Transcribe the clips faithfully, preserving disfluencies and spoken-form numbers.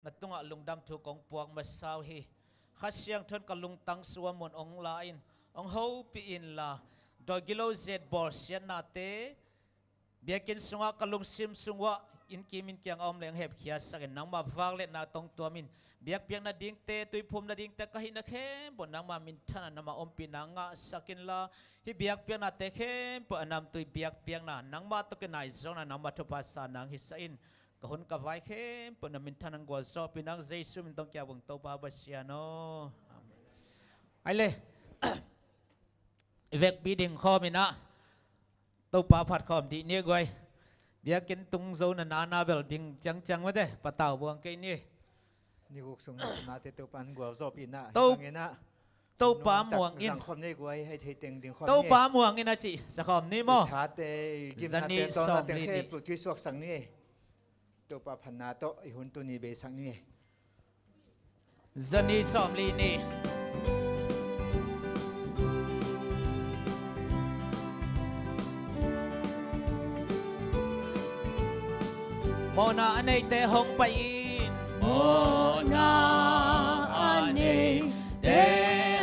Na tungah lungdam thu kong puak masa uh hi. Kha Siangtho in ka lungtang sung ah mun hong la in, hong hopih inla, dawi gilo zet bawlsiatnate biakinn sungah ka lungsim sung uah inn kim inn kiang a om leng hepkhiatsak in, nangma vangliatna tawh tuam in, biakpiakna dingte, tuiphumna dingte ka hihna khempeuh nangma minthanna, nangma ompihna ngahsak inla, hih biakpiaknate khempeuh a namtui biakpiakna, nangma tawh kinaizawkna, nangma thupha sa nang hi sa in, ka hun ka vai khempeuh na minthan nang gualzawhpih nang, Jesu min tawh kiabung Topa Pasian aw. Amen. Ai le, i vekpi ding khawm in ah, Topa phat khawm dih ni guai. Biakinn tung zo na nana bel ding ciangciang mate, patau buang kei ni. Ni guk sung na nate Topa in gualzawhpih in ah, To-, hih bangin ah Topa muang in. Zang khawm ni guai, hei thei teng ding khawm ni. Topa muang in a cih sa khawm ni maw? I thate, i gimnate, i tawnate khempeuh tuisuaksak ni. Topa phatna tawh i hun tuni beisak ni. Zani sawmli ni. Mawhna a neite hong pai in. Mawhna a neite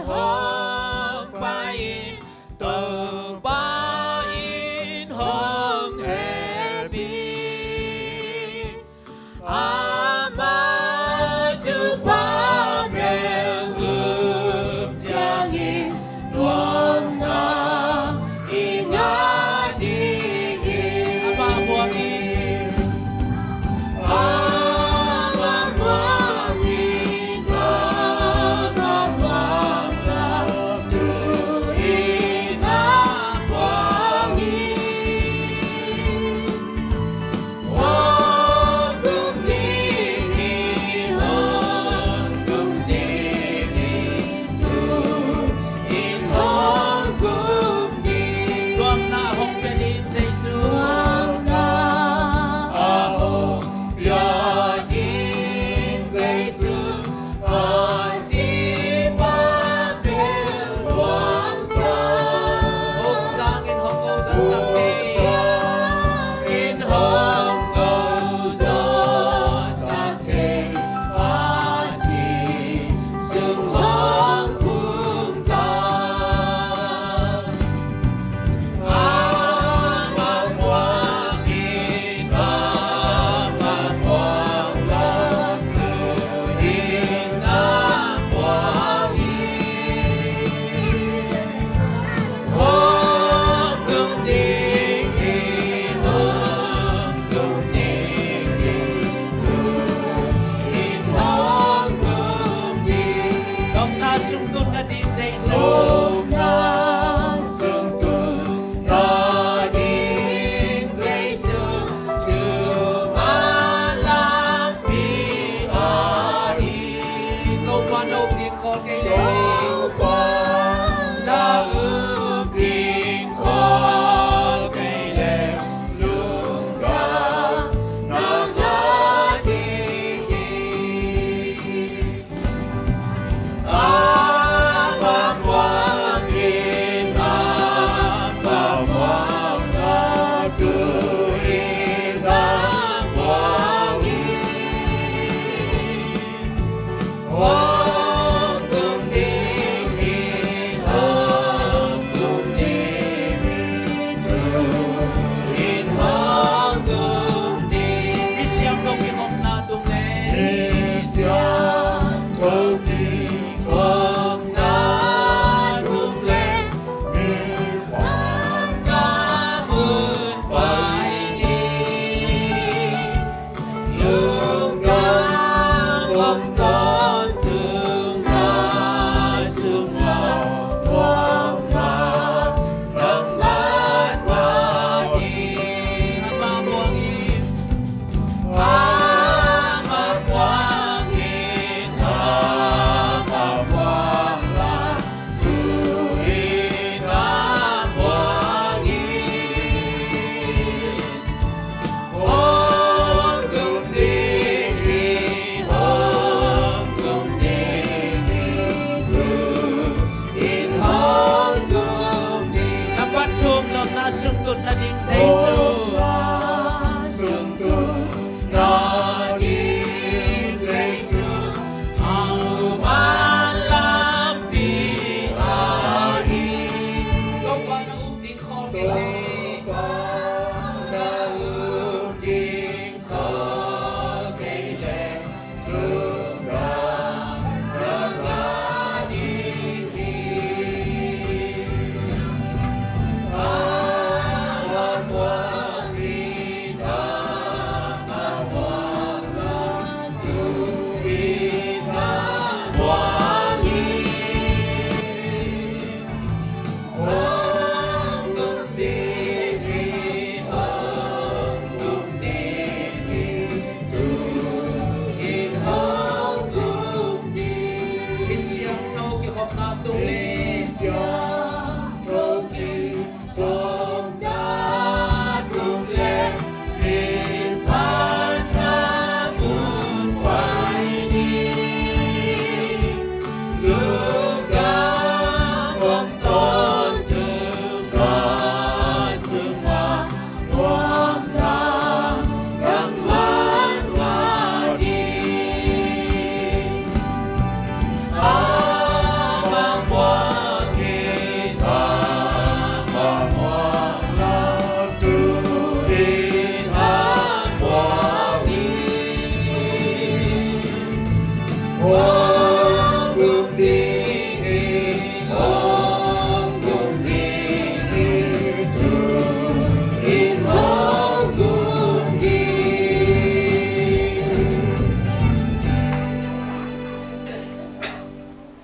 hong pai in. Topa in hong hehpih. Ama thupha bel um ciangin nuamna i ngah ding hi. Ama muang in. Ama muang in, ama muang in, tu in a muang in.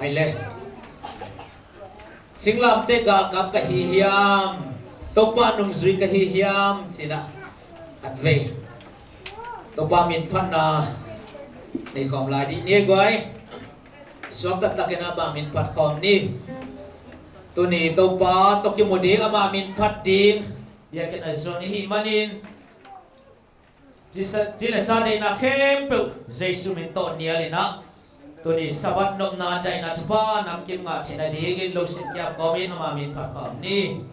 Hai le. Singlamteh galkap ka hi hiam? Topa nungzui ka hi hiam? Ci-in ah khatvei Topa min phatna nei khawm lai dih ni guai. Suak taktakin ama min phat khawm ni. Tuni Topa tawh kimu ding, ama min phat ding biakinn a zon i hih manin, Ci sa, ci le sa deihna khempeuh Jesu min tawh nial in ah, tuni Sabbath nopna daihna thupha namkim ngah theihna dingin lo sin kiap kawmin ama min phat khawm ni.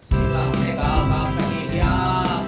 Singlamteh galkap ka hi hiam?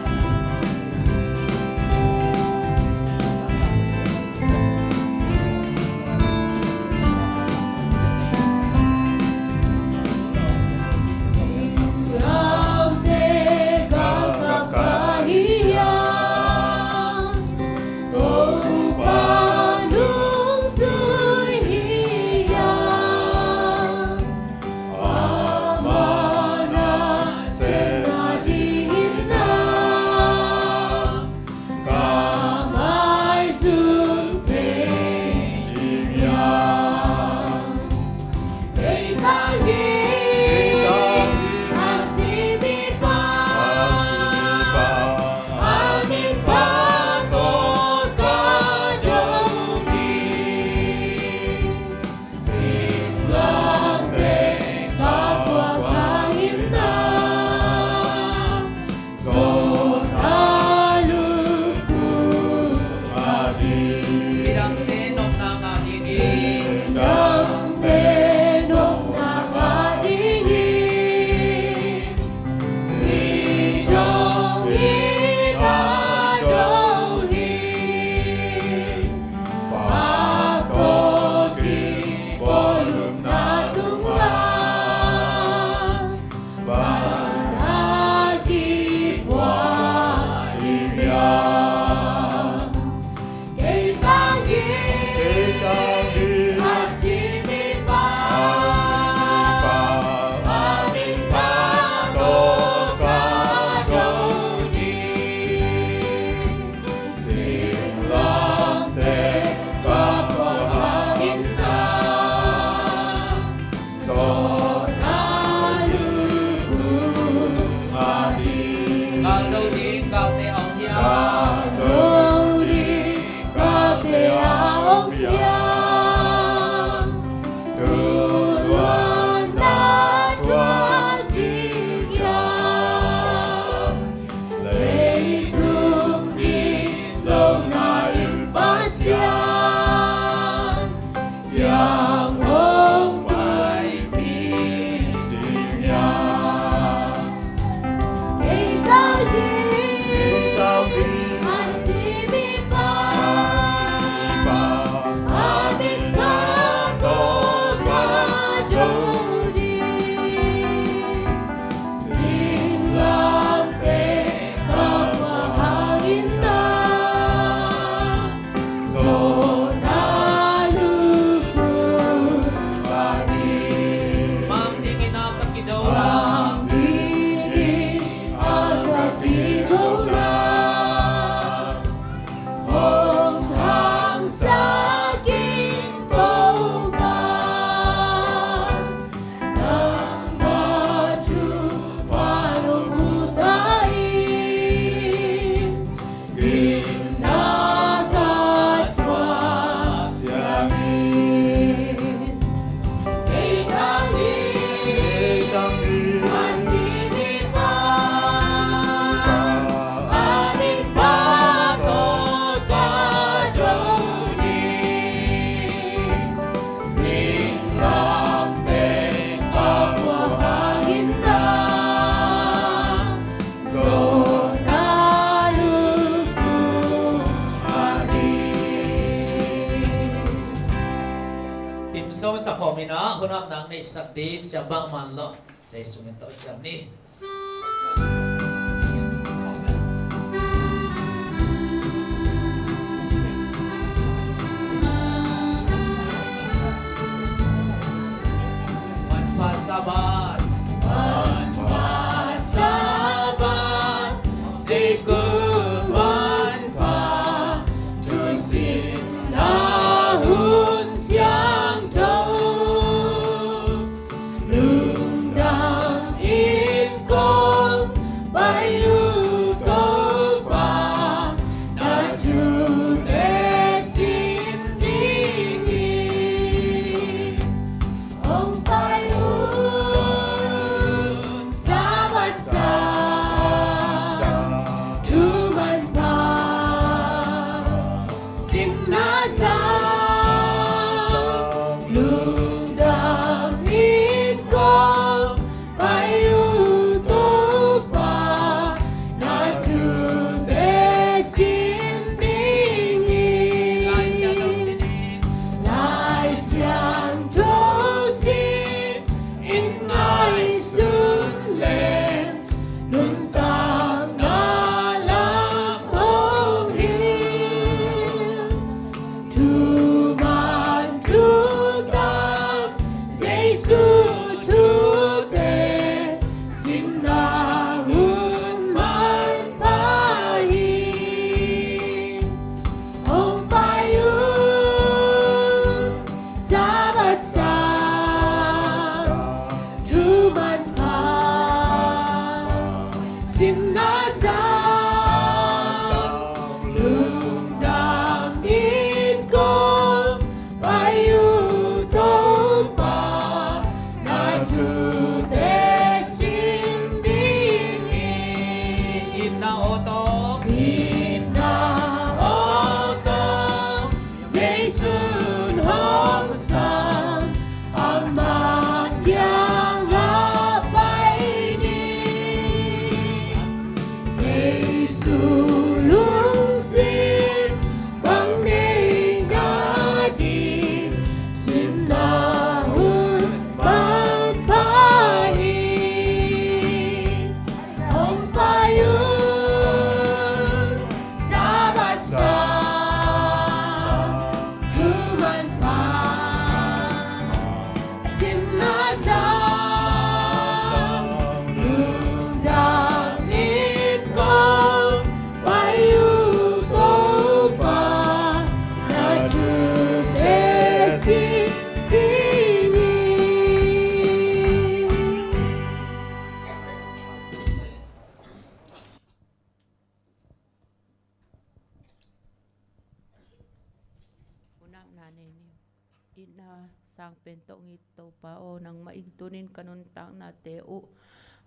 Ka pawm in ah hun apna neihsak ding siapa man lo. Jesu min tawh ciam ni. Manpha Sabbath. Manpha Sabbath. Sikul manpha. Thusim na hun siangtho. Lungdam in kong pai uh Topa, na thute sim ding hi. Hong pai un Sabbath sang, thu manpha. Simna sang lungdam in kong pai uh Topa, na thute sim ding hi. Lai Siangtho sin in ngaihsun leng, nuntakna lam hong hilh. Thuman thutak Jesu thute, simna hun manpha hi. Hong pai un Sabbath sang, thu manpha. Simna sang lungdam in kong pai uh Topa, na thute sim ding hi. Itna aw tawh, itna aw tawh, Jesu hong sam, ama kiangah pai ding. Jesu lungsim bang nei nading, simna hun manpha hi. Hong pai un Sabbath sang, thu manpha. Simna sang lungdam in kong pai uh Topa, na thute sim ding hi. Hun apna nei ni. Itna sang pen tawh ngi Topa aw, nangmah in tunin ka nuntaknate uh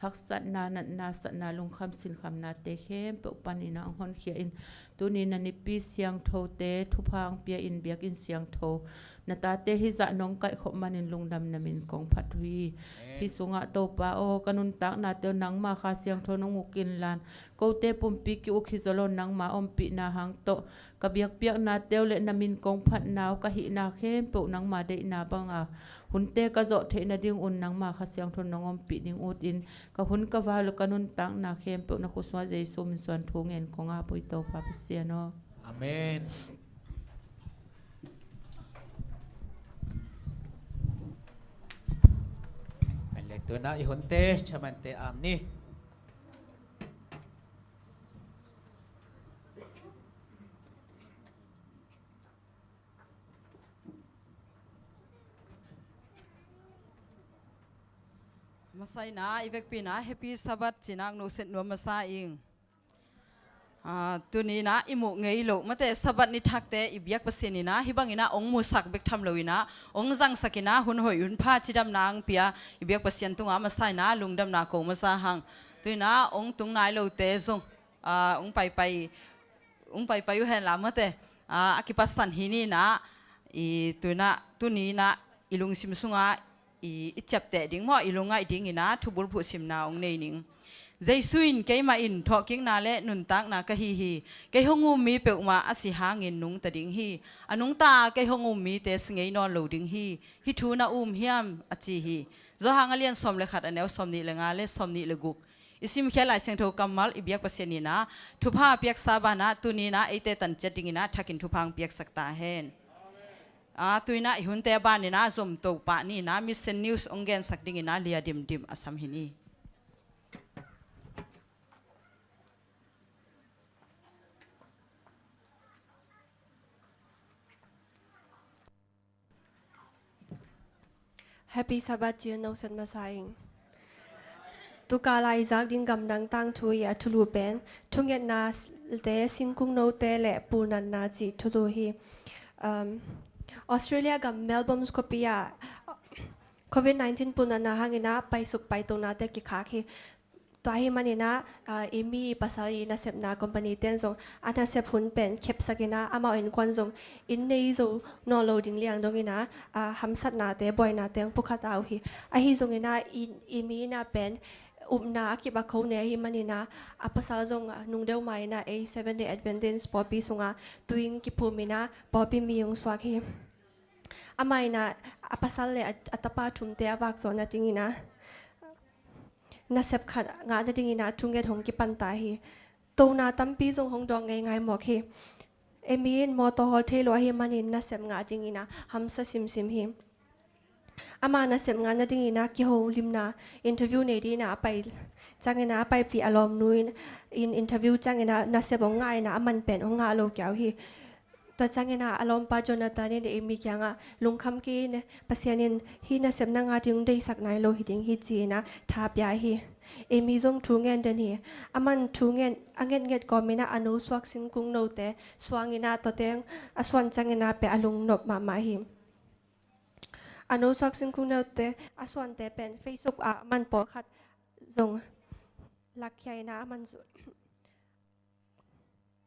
haksatna, natna, satna, lungkham sinkhamnate khempeuh panin ah hong honkhia in, tuni na nipi siangthote thupha hong pia in, biakinn siangtho na tate hizah nong kaihkhop manin lungdam na min kong phat uh hi. Amen. Hih sungah Topa aw, ka nuntaknate uh nangma Kha Siangtho nong uk inla, kote pumpi ki-uk hi zaw lo, nangma ompihna hang tawh ka biakpiaknate uh le na min kong phatna uh, ka hihna khempeuh nangma deihna banga hunte ka zawh theih nadingun nangma Kha Siangtho nong ompih ding utin, ka hun ka vai uh le ka nuntakna khempeuh na khut sungah Jesu min suang thu ngen kong ap uh hi Topa Pasian aw. Amen. Tua leh tu-in ah i hunte, chairman-te ap ni. Masa-in ah i vekpi-in ah Happy Sabbath ci-in ah nusiat nuam masa ing. Ah, tuni-in ah i muh ngei loh mate Sabbath ni thakte i biak Pasian in ah hih bangin ah hong musak bek tham lo-in ah hong zangsak-in ah hun hoih hun pha cidamna hong pia i biak Pasian tungah masa-in ah lungdamna ko masa hang. Tu-in ah hong tung nai lote zong, ah, hong paipai, hong paipai uh hen la mate, ah, a kipatsan hi ni-in ah, i tu-in ah, tuni-in ah i lungsim sungah i, i ciapteh ding maw, i lungngaih dingin ah thubulphuh simna hong nei ning. Jesu in, "Keimah in thawhkikna le nuntakna ka hi hi. Kei hong um mi peuhmah a si hangin nungta ding hi. A nungta a kei hong um mite si ngei nawn lo ding hi. Hih thu na um hiam?" a ci hi. Johan a lian sawm le khat, a neu sawm nih le nga le sawm nih le guk. I simkhiat Lai Siangtho kammal i biak Pasian in ah thupha a piaksa banah tuni in ah eite tan ciat dingin ah thakin thupha hong piaksak ta hen. A, tu in ah i hunte ban in ah zomto pah ni in ah Mission News hong gensak dingin ah Lia Dim Dim a sam hi ni. Happy Sabbath, ci-in noset masa ing. Tuka lai zak ding gamdang tangthu i a thulu pen thungetnate, singkung note le punatna cih thulu hi. Um, Australia gam Melbourne khuapi ah covid nineteen punatna hangin ah paisuk paitonate kikhak hi. Tua ahih manin ah, ah, i mi pasal i nasepna company ten zong a nasep hun pen khepsak in ah, amau innkuan zong inn nei zo nawn lo ding liang dong in ah, ah, hamsatnate, buainate hong pukha ta uh hi. Ahi zongin ah, i, i mi in ah pen upna a kip a kho nei ahih manin ah, a pasal zong, ah, nung deuh mah in ah ei Seventh Day Adventist pawlpi sungah tuing kiphum in ah pawlpi mi hong suak hi. Amah in ah a pasal le a, a tapa thumte a vak zawh nadingin ah nasep khat ngah nadingin ah thunget hong kipan ta hi. Tona tampi zong hong dawng ngeingai mawk hi. Emi in mawtaw hawl thei lo ahih manin nasep ngah dingin ah hamsa simsim hi. Ama nasep ngah nadingin ah kiholimna interview nei dingin ah a pai ciangin ah a paipih a lawmnu in, in interview ciangin ah nasep hong ngah in ah a man pen hong ngah lo kiau hi. Tua ciangin ah a lawmpa Jonathan in Emi kiangah, "Lungkham kei in, Pasian in hih nasep na ngah ding hong deihsak nai lo hi ding hi," ci-in ah tha pia hi. Emi zong thu ngen den hi. A man thu ngen, a ngetnget kawmin ah a nosuak singkung note suang in ah tuate a suan ciangin ah pen a lungnop mahmah hi. A nosuak singkung note a suante pen Facebook ah a man pawlkhat zong lakkhia in ah a man zu-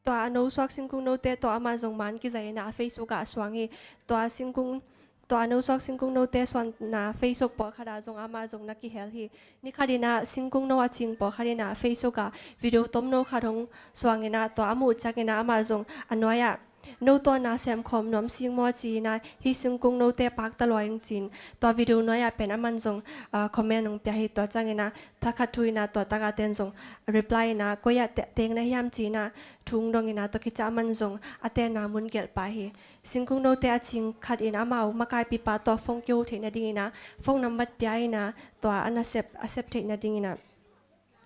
Tua a nosuak singkung note tawh amah zong man kizai in ah a Facebook ah a suang hi. Tua singkung, tua a nosuak singkung note suanna Facebook pawlkhat ah zong amah zong na kihel hi. Ni khat in ah singkung no a cing pawlkhat in ah Facebook ah video tomno khat hong suang in ah tua a muh ciangin ah amah zong a nuai ah, "No tawh na semkhawm nuam sing maw?" ci-in ah, "Hih singkung note pakta lua ing," ci-in tua video nuai ah pen a man zong, ah, comment hong pia hi. Tua ciangin ah thakhat thu in ah tua tak a ten zong reply in ah, "Koi ah te-, teng na hiam?" ci-in ah thu hong dong in ah tua khit ciang a man zong a tenna mun gelh pah hi. Singkung note a cing khat in amau makaipipa tawh phone kiho theih nadingin ah phone nambat pia in ah tua a nasep a sep theih nadingin ah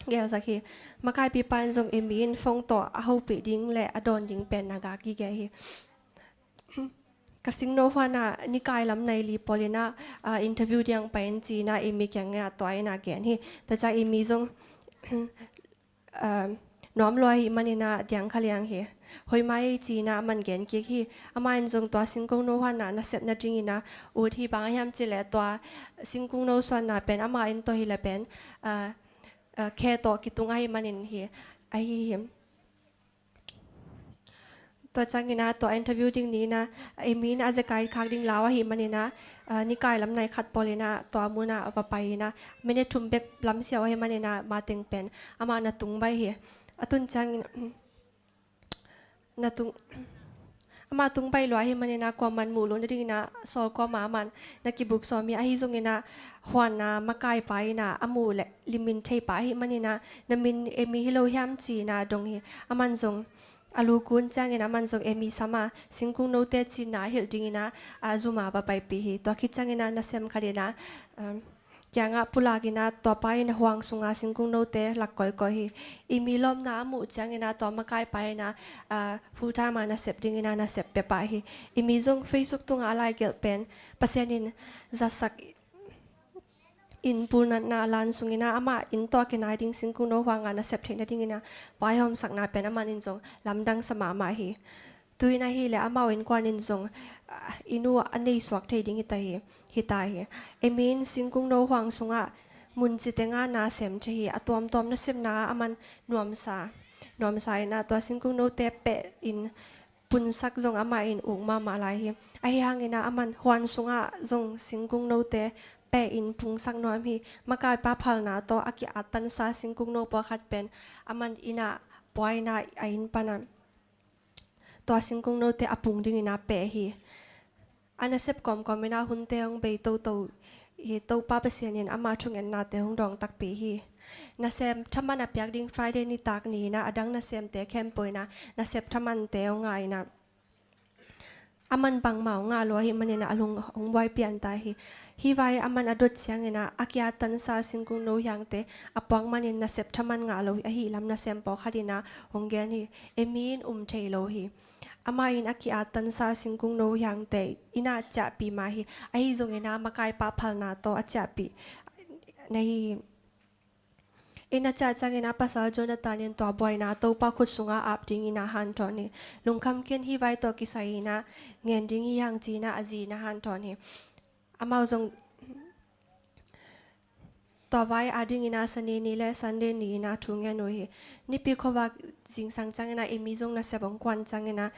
gelhsak hi. Makaipipa in zong Emi in phone tawh a hopih ding le a dawn ding pen na gak gige hi. Ka singno huan ah nikai lam nai li pawl in ah, ah, interview ding pai in ci-in ah Emi kiangah tua in ah gen hi. Tua ciang Emi zong, ah, nuam lua ahih manin ah diang kha liang hi. Hoi mai ci-in ah a man gen kik hi. Amah in zong tua singkung no huan ah nasep nadingin ah ut hi. Bang a hiam cih leh tua singkung no suanna pen amah in tawh hi leh pen, ah, ah, khe tawh kitung ahih manin hi, ahi hi. Tua ciangin ah tua interview ding ni in ah, Emi in a zekai khak ding lau ahih manin ah, ah, nikai lam nai khat pawl in ah tua mun ah va pai in ah, minute thum bek lam siau ahih manin ah mateng pen amah na tung baih hi. A tun ciangin, na tung, amah tung baih lua ahih manin ah kuaman muh loh nadingin ah sawl kuamah amah na kibuk sawm hi. Ahi zongin ah huan ah makaipa in ah a muh le limin thei pah ahih manin ah, "Na min Emi hi lo hiam?" ci-in ah dong hi. A man zong a lukun ciangin a man zong Emi sam a, singkung note cinna a hilh dingin ah, a zum ah va paipih hi. Tua khit ciangin ah nasem khat in ah, um, kiangah pulak in ah tua pa in huang sunga singkung note lak kawikawi hi. Emi lawpna a muh ciangin ah tua makaipa in ah, ah, full time ah nasep dingin ah nasep pia pah hi. Emi zong Facebook tungah a lai gelh pen Pasian in zatsak in punatna lan sungin ah amah inn tawh a kinai ding singkung no huang ah nasep theih nadingin ah vaihawmsakna pen amah in zong lamdang sa mahmah hi. Tu-in ahih leh amau innkuan in zong, ah, i nu a nei suak thei ding hi ta hi, hi ta hi. Emi in singkung no huang sungah mun ci tengah na sem thei hi. A tuamtuam nasepna ah a man nuamsa, nuamsa in ah tua singkung note peh in punsak zong amah in uk mahmah lai hi. Ahi hangin ah a man huan sungah zong singkung note peh in pungsak nuam hi. Makaipa phalna tawh a ki-attansa singkungno pawlkhat pen aman inn ah pua in ah a inn pan ah tua singkungnote a pung dingin ah peh hi. A nasep kawmkawm in ah hunte hong bei toto hi. Topa Pasian in ama thungetnate hong dawng takpi hi. Nasem thaman a piak ding Friday nitak ni in ah a dang nasemte khempeuh in ah nasep thamante hong ngah in ah aman bangmah hong ngah lo ahih manin ah a lung hong buai pian ta hi. Hih vai aman a dot ciangin ah a ki-attansa singkungno hiangte a puak manin nasep thaman ngah lo ahih lam nasem pawlkhat in ah hong gen hi. Emi in um thei lo hi. Amah in a ki-attansa singkungno hiangte inn ah ciahpih mah hi. Ahi zongin ah makaipa phalna tawh a ciahpih na hi. Inn a ciah ciangin ah pasal Jonathan in tua buaina Topa khut sungah ap dingin ah hanthawn hi. Lungkham kei in, hih vai tawh kisai in ah ngen ding hi hang ci in ah a zi in ah hanthawn hi. Amau zong tua vai adingin ah Sani ni le Sunday ni in ah thu ngen uh hi. Nipi khuavak zingsang ciangin ah Emi zong nasep hong kuan ciangin ah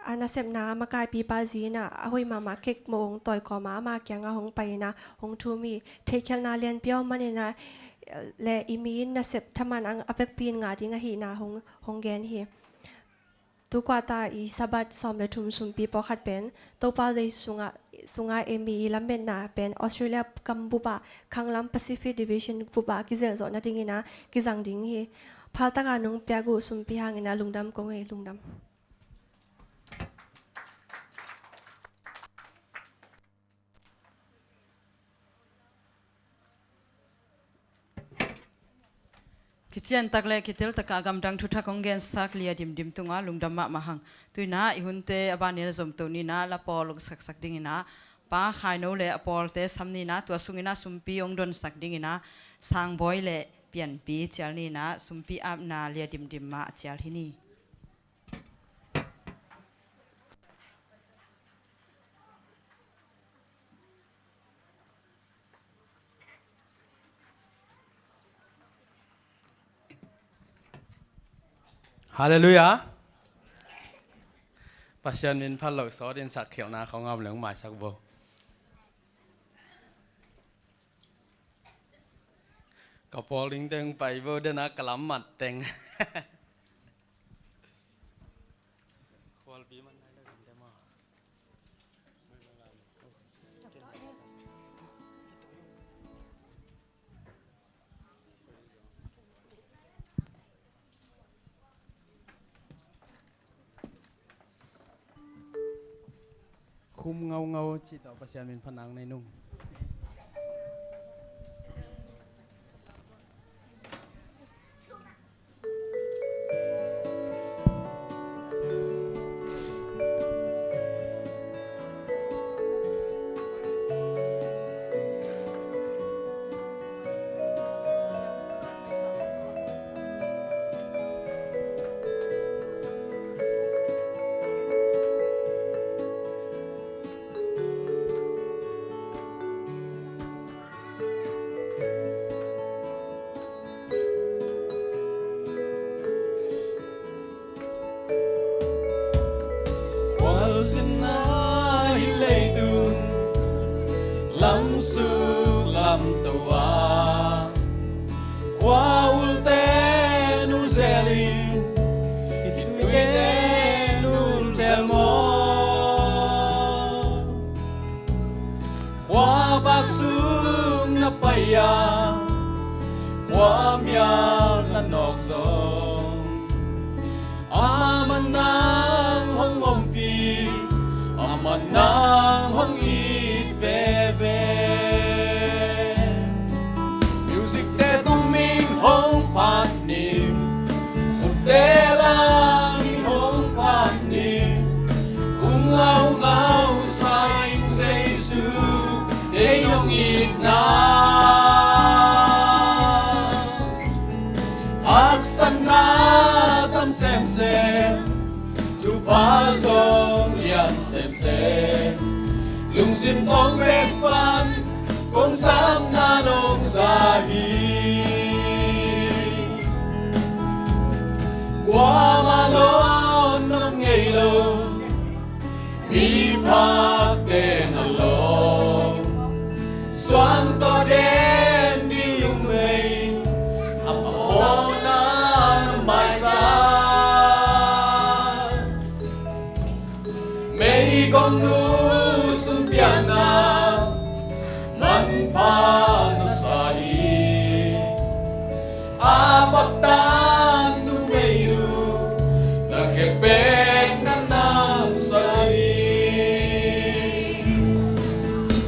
a nasepna makaipipa zi in ah a hoih mahmah kek mawh hong tawi kawm a ama kiangah hong pai in ah hong thum hi. Theihkhialhna lianpi a om manin ah le Emi in nasep thaman a vekpi in ngah ding ahihna hong, hong gen hi. Tu kuata i Sabbath sawm le thum sumpi pawlkhat pen Topa Jesu sungah, sungah Emi i lametna pen Australia gam bup ah khanglam Pacific Division bup ah kizelh zawh nadingin ah kizang ding hi. Phaltak a nong piak uh sumpi hangin ah lungdam kong hi. Lungdam. Kiciantak le kiteltak a gamdang thuthak hong gensak Lia Dimdim tungah lungdam mahmah hang. Tu in ah i hunte a banin a zomto ni in ah la pawl hong saksak dingin ah Pa Khaino le a pawlte sam ni in ah tua sungin ah sumpi hong donsak dingin ah Sangbawi le Pianpi cial ni in ah sumpi apna Lia Dimdim mah a cial hi ni. Halleluiah. Pasian min phat loh sawt in sak khialhna khong a om leng maisak bo. Ka pawl ding teng pai bo den a ka lam mat teng. Khualpi man nai lo ding te maw. Khum ngaungau cih tawh Pasian min phat nang nei nung. Khualzinna hi leitung lamsuk lamto a, khua ulte nu zelin, khituite nu zel maw. Khua bak sung na pai a, khua mial na nawk zong, amah man nang hong ompih, amah man nang hong it veve. Music te tung ming hong phat ning, khut te la ming hong phat ning, hong ngaungau sa ing Jesu, ei nong itna. Haksatna tam semsem, thupha zong lian semsem, lungsim tawng bek pan kong sapna nong za hi. Kuamah lawn nong ngei lo, miphakte na lawm. Kong nu sum piakna manpha na sa hi. A paktan numeinu na khempeuh na namsak hi.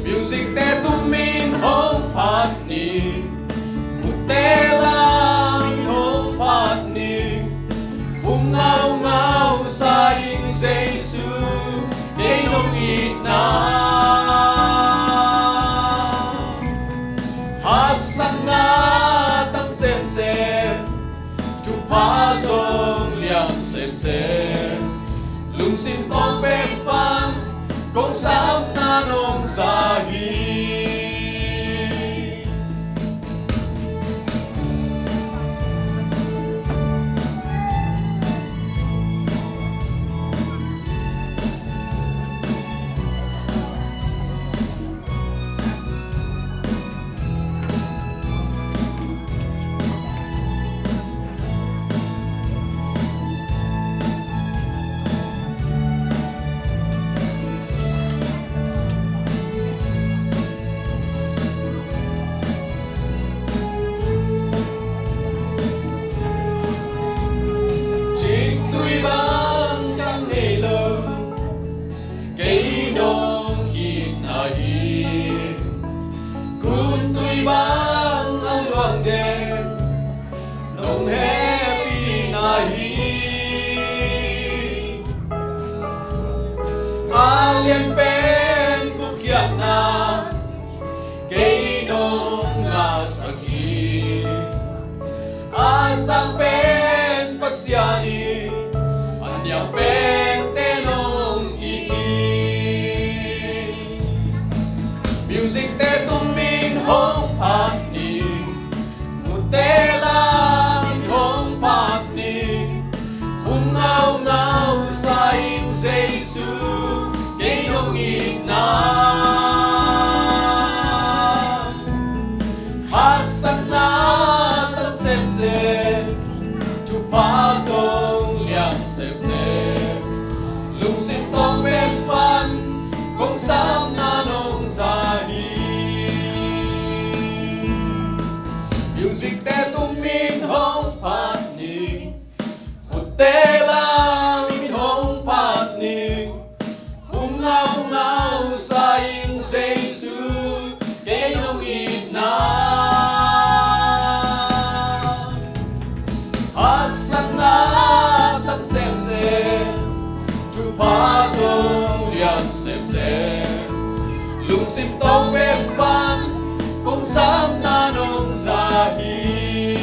Music te tumin hong phat ni. Khutte lamin hong phat ni. Khum ngaungau sa ing Jesu, kei nong itna. Haksatna tam semsem, thupha zong liam semsem. Lungsim tawng pek pan kong sapna nong za hi. Ciktui bang ka nei lo, kei nong itna hi. Kuntui bang a luang den, nong hehpihna hi. A lian pen kukhiatna, kei nong ngahsak hi. A sang pen Pasian hi, a niam pente nong it hi. Music te tumin hong phat ni. Khutte lamin hong phat ni. Khum ngaungau sa ing Jesu, kei nong itna. Haksatna tam semsem, thupha zong liam semsem. Lungsim tawng pek pan kong sapna nong za hi. Music te tumin hong phat ni. Khutte lamin hong phat ni. Khum ngaungau sa ing Jesu, kei nong itna. Haksatna tam semsem, thupha zong liam semsem. Lungsim tawng pek pan kong sapna nong za hi.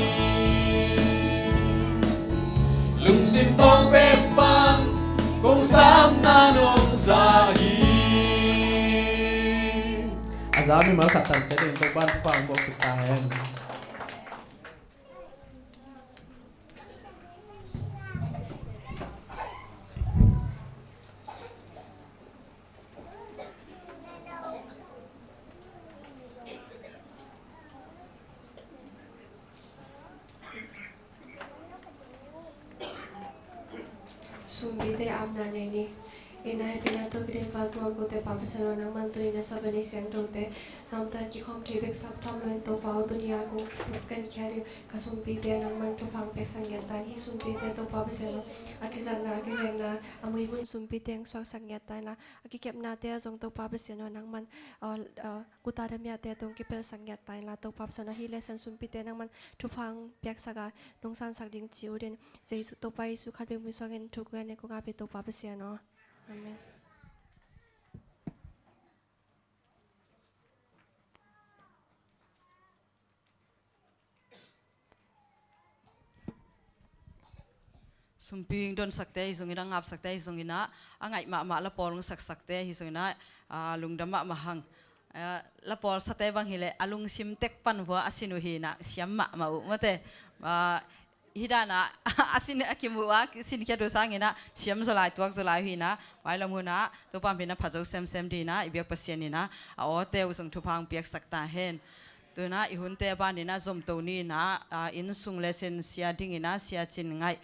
Lungsim tawng pek pan kong sapna nong za hi. A za mimal khat tan ciat in Topa'n thupha hong buaksuk ta hen. Sumpite apna nei ni. Ina hepina Topa Pasian, vantung a kote Pa Pasian aw, nangman tuni-in a sap a ni siangthote na omte a kikhawm thei bek sap tham loin Topa aw, tuni-a kong thuk ken khia ding ka sumpite nangman thupha hong piaksak ngiat ta in. Hih sumpite Topa Pasian aw, a kizatna, a kizekna, a muimun sumpite hong suaksak ngiat ta inla, a kikepnate ah zong Topa Pasian aw, nangman, uh, uh, guta damiate tung kipelsak ngiat ta inla, Topa Pasian aw, hih lesson sumpite nangman thupha hong piaksak a, nong sansak ding ci uh ding. Jesu, Topa Jesu khat bek min suangin thuk ngen e kong ap hi Topa Pasian aw. Amen. Sumpi hong donsakte hi zongin ah, ngapsakte hi zongin ah, a ngaih mahmah la pawl hong saksakte hi zongin ah, a, lungdam mahmah hang. A, la pawl sate bang hileh a lungsim tek pan vua a sin uh hi-in ah, siam mahmah uh mate. A, hih dan ah a sin a kimu a, sinkhiat uh sangin ah siam zaw lai, tuak zaw lai uh hi-in ah, mailam hun ah Topa min a phat zo semsem dingin ah i biak Pasian in ah a awte uh zong thupha hong piaksak ta hen. Tu-in ah i hunte a banin ah zomto ni-in ah, a, inn sung lesson sia dingin ah Sia Cin Ngaih,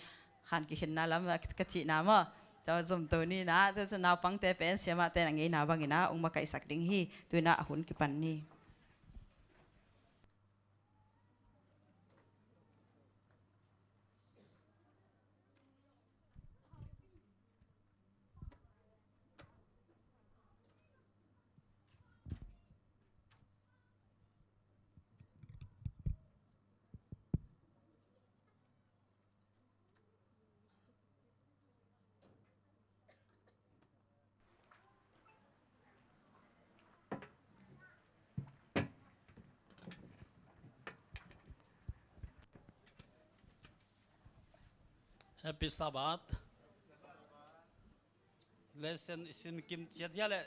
Khan Kikhenna lam a ka cihna maw, Tua zomto ni in ah, tua cun naupangte pen siamahte in a ngeina bangin ah hong makaihsak ding hi. Tu in ah a hun kipan ni. Happy Sabbath. Lesson i sim kim ciat hia leh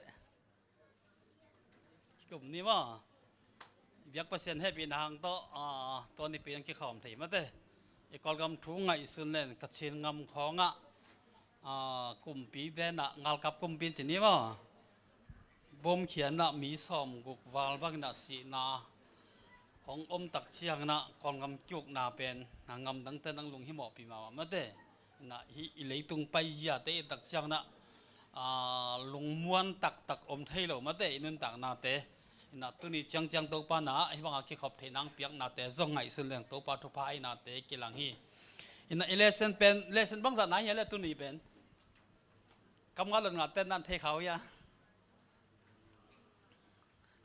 kikum ni maw? Biak Pasian hehpihna hang tawh, ah, tua nipi in kikhawm thei mate. I Kawlgam thu ngaihsun len Kachin ngam khawngah, ah, kumpi denah, ngalkap kumpi ci ni maw? Bom khianah mi sawmguk val bangin ah sihna hong om tak ciangin ah Kawlgam kiukna pen, ah, ngamdangte nang lunghimawhpih mahmah mate. Inah hih i leitung paiziate i tak ciangin ah, aa, lungmuan taktak om thei lo mate i nuntaknate. Inah tuni ciangciang Topa in ah hih bangah kikhop theih nang piaknate zong ngaihsun leng Topa thupha eihnate kilang hi. Inah i lesson pen, lesson bangzah nai hia le tuni pen? Kam nga lon nga ten nan thei kha uh hia?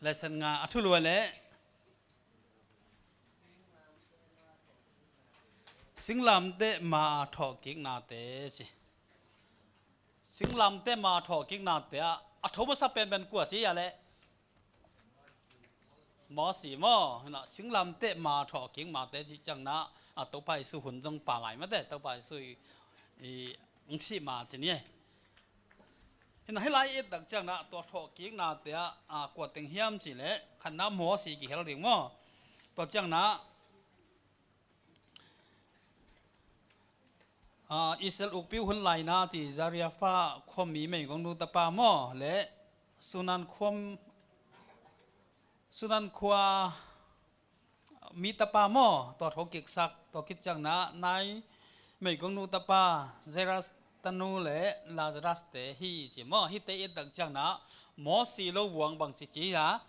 Lesson nga a thulu a le singlamteh ma a thawhkiknate ci. Singlamteh ma a thawhkiknate ah a tho masa penpen kua ci hia le? Mawsi maw? Hinah singlamteh ma a thawhkik mate ci ciangin ah, a Topa Jesu hun zong pha lai mate, Topa Jesu i, i, hong sih ma ci ni. Hinah hih lai i et tak ciangin ah tua thawhkiknate ah, a, kua teng hiam cih leh khatna Mawsi kihel ding maw? Tua ciangin ah, a, Israel ukpi uh hun laina ci Zarephath khuami meigongnu tapa maw le Sunan khua, Sunan khua mi tapa maw, tua thawhkiksak, tua khit ciangin ah Nain meigongnu tapa Jairus tanu le Lazarus te hi ci maw. Hihte i et tak ciangin ah Mawsi lo vuang bangci ci hia?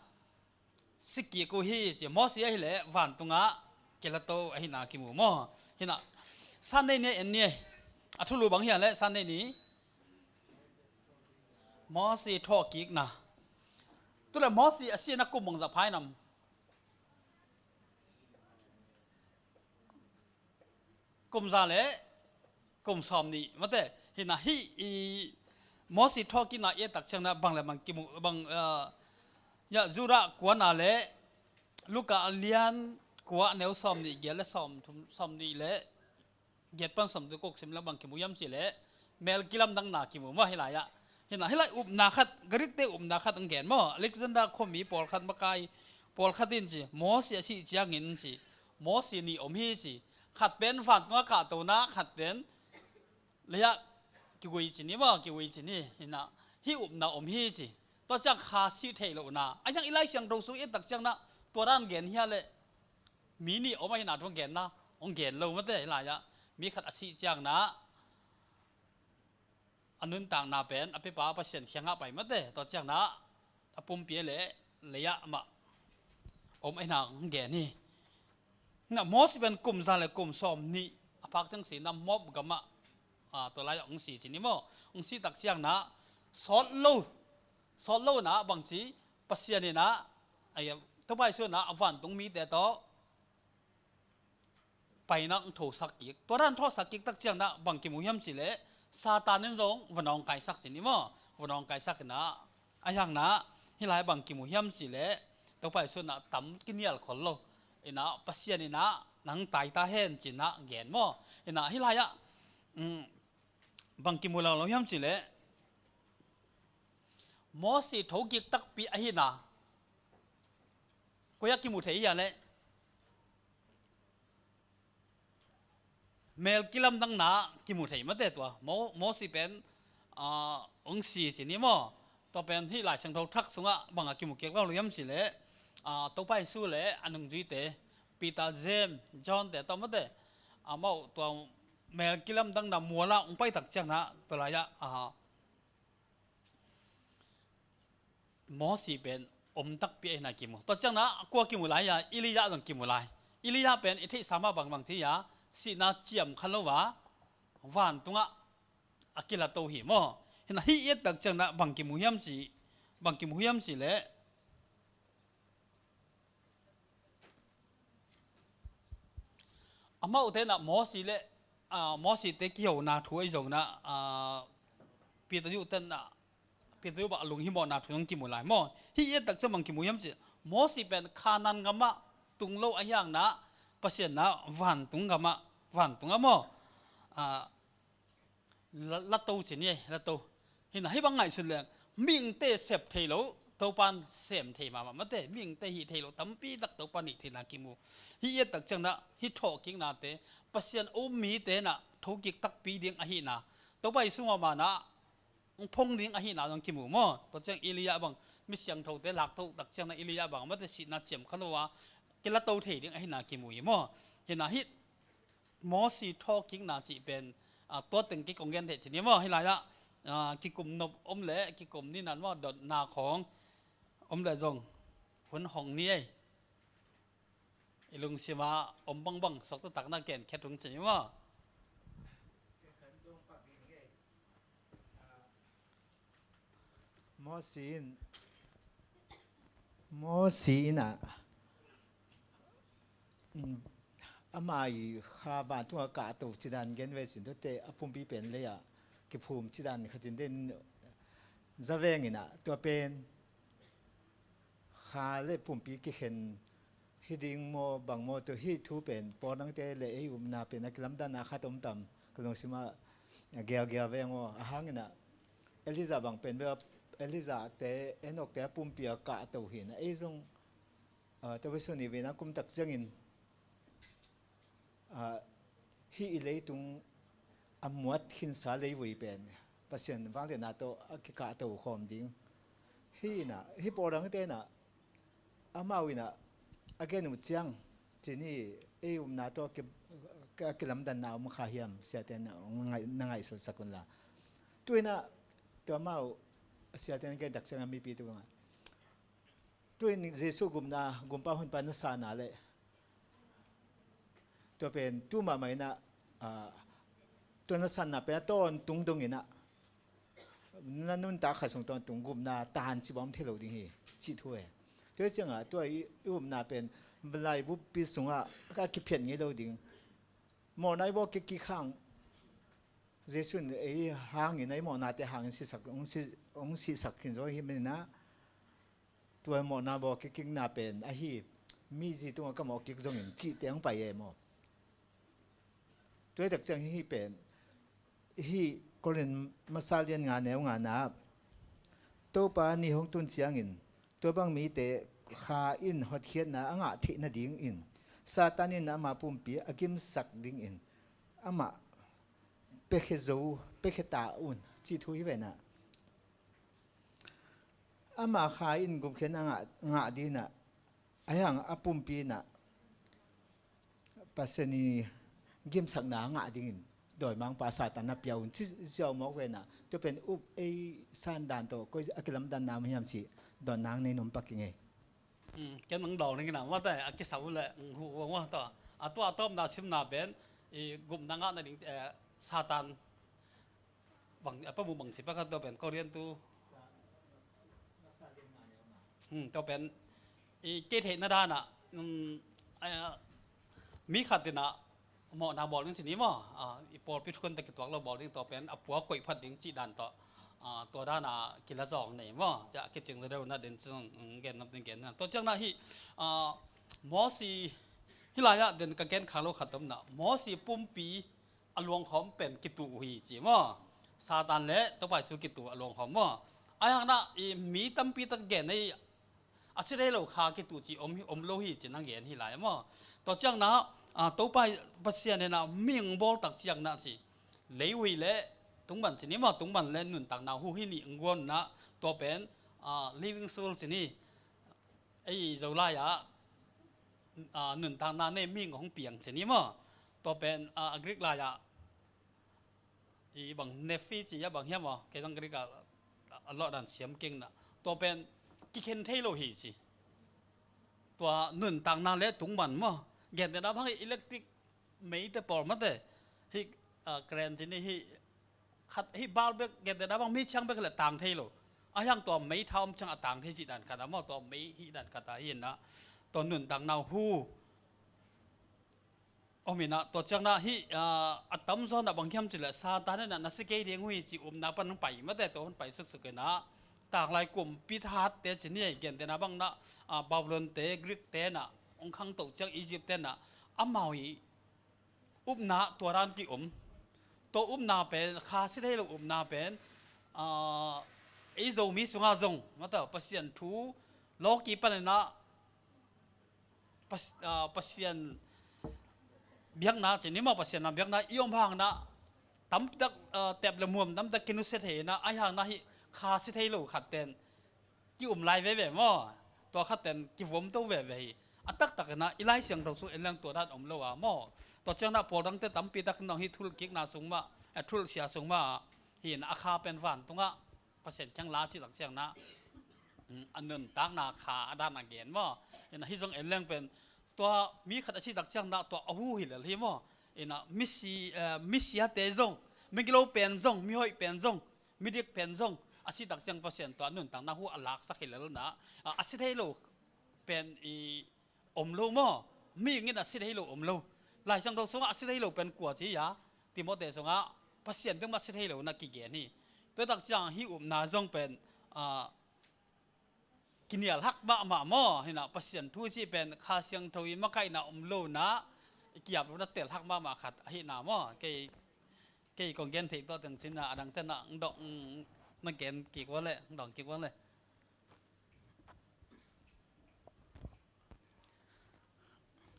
Si kik uh hi ci. Mawsi ahih leh vantungah kilato ahihna kimu maw? Hinah Sunday ni en ni. A thulu bang hia le Sunday ni? Mawsi thawhkikna. Tu le Mawsi a sihna kum bangzah pha hiam? Kum za le kum sawmnih mate. Hinah hih i Mawsi thawhkikna i et tak ciangin ah bang le bang kimu, bang, ah, ya, Judah kuana le Luka a lian kua neu sawmnih giat le sawmthum, sawmnih le giat pan sawmthum kuk sim le bang kimu hiam cih leh mel kilamdanna kimu maw hih lai-ah. Hinah hih lai upna khat, Greek te upna khat hong gen maw? Alexander khuami pawlkhat makai pawlkhat in ci, Mawsi a sih ciangin ci, Mawsi nih om hi ci. Khat pen vantungah kahtona, khat pen lei-ah kigui ci ni maw, kigui ci ni. Hinah hih upna om hi ci. Tua ciang kha sih theih lohna. A hiang i Lai Siangtho sung i et tak ciangin ah tua dan gen hia le? Mi nih om ahihna thu hong genna, hong gen lo mate hih lai-ah. Mi khat a sih ciangin ah a nuntakna pen a piapa Pasian kiangah pai mate. Tua ciangin ah a pumpi a le lei-ah amah om ahihna hong gen hi. Hinah Mawsi pen kum za le kum sawmnih a phak ciang si na Moab gamah, a, tua lai-ah hong si ci ni maw? Hong si tak ciangin ah sawt lo, sawt lo in ah bangci Pasian in ah, ai, Topa Jesu in ah a vantung mite tawh paina hong thosak kik. Tua dan thosak kik tak ciangin ah bang kimu hiam cih leh Satan in zong va nawngkaisak ci ni maw? Va nawngkaisak in ah, a hiang in ah hih lai bang kimu hiam cih leh Topa Jesu in ah tam kinial khol lo. In ah Pasian in ah nang tai ta hen ci-in ah gen maw? In ah hih lai-ah, um, bang kimu lo lo hiam cih leh Mawsi thokik takpi ahihna koi-ah kimu thei hia leh? Mel kilamdanna kimu thei mate tua. Mo-, Mawsi pen, ah, hong si ci ni maw? Tua pen hih Lai Siangtho Thak sungah bangah kimu kik lo lo hiam cih leh, ah, Topa Jesu le a nungzuite, Peter, James, John te tawh mate, amau tua mel kilamdangna mual ah hong pai tak ciangin ah, tua lai-ah, a, Mosi pen om takpi ahihna kimu. Tua ciangin ah kua kimu lai hiam? Elijah zong kimu lai. Elijah pen i theihsa mah bangbang ci hiam? Sihna ciam kha lo a, vantungah a kilato hi maw. Hi-in ah hih i et tak ciangin ah bang kimu hiam cih, bang kimu hiam cih leh, amaute in ah Mosi le, a, Mosite kihona thu ahi zongin ah, a, Peter te in ah, Peter bang a lunghimawhna thu zong kimu lai maw. Hih i et tak ciang bang kimu hiam cih, Mosi pen Kanaan gamah tung lo ahih hangin ah, Pasian in ah vantung gamah, vantungah maw, a, la, lato ci ni, lato. Hi-in ah hih bang ngaihsun leng, mihingte sep thei lo, Topa'n sem thei mahmah, mate, mihingte hih thei lo tampi tak Topa'n hih theihna kimu. Hih i et tak ciangin ah hih thawhkiknate, Pasian a um mite in ah thokik takpi ding ahihna, Topa Jesu mahmah in ah hong phong ding ahihna zong kimu maw. Tua ciang Elijah bang, mi siangthote lakthoh tak ciangin ah Elijah bang, mate, sihna ciam kha lo a kilato thei ding ahihna kimu hi maw. Hi-in ah hih Mosi thawhkikna cih pen, a, tua teng kik kong gen thei ci ni maw. Hih lai-ah, a, kikum nop om leh kikum ni-in ah maw, dotna khawng om leh zong hun hong ni ei. I lungsim ah om bangbang suakta tak na gen khia tung ci ni maw. Mosi in, Mosi in ah, mm, ama i kha vantung a kahto cidan gen ve sin, tuate a pumpi pen lei ah kiphum cidan khat in den zaveng in ah, tua pen kha le pumpi kikhen hi ding maw, bang maw, tua hih thu pen pawlangte le ei upna pen a kilamdanna khat om tam, ka lungsim ah a gelgel veng aw. Ahang in ah Elijah bang pen bel, Elijah te, Enoch te a pumpi a kahto hi-in ah, ei zong, a, tua bel sun i vena kum tak ciangin, a, hih i leitung a muat khinsa leivui pen Pasian vangliatna tawh a kikahto khawm ding. Hih in ah, hih pawlangte in ah, amau in ah a gen uh ciang, ci ni, ei upna tawh a ki, a kilamdanna om kha hiam, siate in ah na ngaih, na ngaihsutsak un la. Tu-in ah, tua amau, siate in gen tak ciang a mipi tungah, tu-in Jesuh gupna, gumpa honpa na sanna le, tua pen tu mahmah in ah, a, tua na sanna pen a tawntung dong in ah, na nuntak khat sung tawntung gupna tan ci bang om thei lo ding hi, cih thu e. Tua ciangah tua i, i upna pen laibu pi sungah ka kiphiat ngei lo ding. Mawhna i bawl kik hang, Jesuh in ei hangin, ei mawhnate hangin sisak, hong si, hong sisak khin zaw hi manin ah, tua mawhna bawl kik kikna pen ahi, mi zi tungah ka mawh kik zongin cihte hong pai e maw. Tua hi tak ciang hih pen, hih Korin masa lian nga neu nga na, Topa ni hong tun ciangin, tua bang mite Kha in hotkhiatna a ngah theih nadingin Satan in ama pumpi a gimsak dingin amah piakhia zo, piakhia ta un, cih thu hi ve na. Ama Kha in gupkhiatna a ngah, ngah dingin ah, ahi hang a pumpi in ah Pasian i gimsakna a ngah dingin dawimangpa Satan na pia un, ci, ci ziau mawk ve na. Tua pen up ei san dan tawh koi a kilamdanna om hiam cih dawnna nei nuam pak ing ei. Hmm, ken nang dawn ning in ah, mate, a kisam uh leh, hmm, huh uh a maw, tua. A tua a tawpna simna pen, i gupna ngah nading, eh, Satan bang, a pamu bangci pia kha tua pen Korin tu. Hmm, tua pen i kei theihna dan ah, hmm, a, mi khat in ah mawhna bawl ding ci ni maw, a, i pawlpi thukhun tawh kituak lo bawl ding, tua pen a pua koih phat ding cih dan tawh, a, tua dan a kila zawng nei maw, cia kicing zaw deuh na den cing, hmm, gen nop ding gen na. Tua ciang na hih, a, Mosi, hih lai-ah den ka gen kha lo khat om na, Mosi pumpi a luangkhawm pen kituh uh hi ci maw? Satan le Topa Jesu kituh a luangkhawm maw? Ahi hang na, i mi tampi tak gen ei, a si rei lo kha kituh ci om, om lo hi ci na gen hi lai maw? Tua ciang na, a, Topa Pasian in ah mihing bawl tak ciang na ci, leihih le tungman ci ni maw, tungman le nuntakna huhih nih ng guan na, tua pen, a, living soul ci ni. Ei Zolai ah, a, nuntakna nei mihing hong piang ci ni maw? Tua pen, a, a Greek lai ah i bang Nephi ci a bang hiam aw, kei zong Greek a, a lawh dan siam keng na. Tua pen kikhen thei lo hi ci. Tua nuntakna le tung man maw. Gentehna bang hi electric meite pawl mate. Hi, ah, current ci ni hi khat hi bulb bek gentehna bang mi ciang bek le tang thei lo. A hiang tua mei tha om ciang a tang thei ci dan khat a maw. Tua mei hi dan khat a hi na. Tua nuntakna hu om hi na, tua ciang na hi, ah, a tamzaw na bang hiam ci le Satan na na si kei ding uh hi ci upna pan hong pai mate, tua hong pai suksuk hi na. Tanglai kumpi thatte ci ni hi, gentehna bang na, ah, Babylon te, Greek te na hong khangto ciang Egypt te na amau hi upna tua dan ki om. Tua upna pen kha si thei lo upna pen, ah, ei Zomi sunga zong mate Pasian thu lawki pan na Pas-, ah, Pasian biakna ci ni maw, Pasian lam biakna i om hang na tampitak, ah, tep le muam tampitak kinusia thei na, a hi hang na hi kha si thei lo khat ten ki um lai veve maw. Tua khat ten ki vuam to veve hi. A taktak na i Lai Siangtho sung en leng tua dan om lo a maw. Tua ciang na pawl dangte tampitak nong hi thulkikna sung mah, eh, thulsia sung mah hi na a kha pen vantungah Pasian kiang la cih tak ciang na, mm, a nuntakna kha a dan a gen maw. Ina hi zong en leng pen tua mi khat a cih tak ciang na tua a hu hi lel hi maw. Ina misi, eh, misiate zong, migilo pen zong, mihoih pen zong, midik pen zong a cih tak ciang Pasian tua nuntakna hu a laksak hi lel na, a, a si thei lo pen i om lo maw? Mi ngin a si thei lo om lo. Lai Siangtho sungah a si thei lo pen kua ci a, Timote sungah Pasian bek mah a si thei lo na kigen hi. Tua tak ciang hi upna zong pen, ah, kinial hak mahmah maw? Hi na Pasian thu cih pen Kha Siangtho i makaihna om lo na, i kiap lo na tel hak mahmah khat ahi na maw? Kei, kei kong gen thei tua teng cin na a dang ten na, dong, na gen kik ua le, dong kik ua le.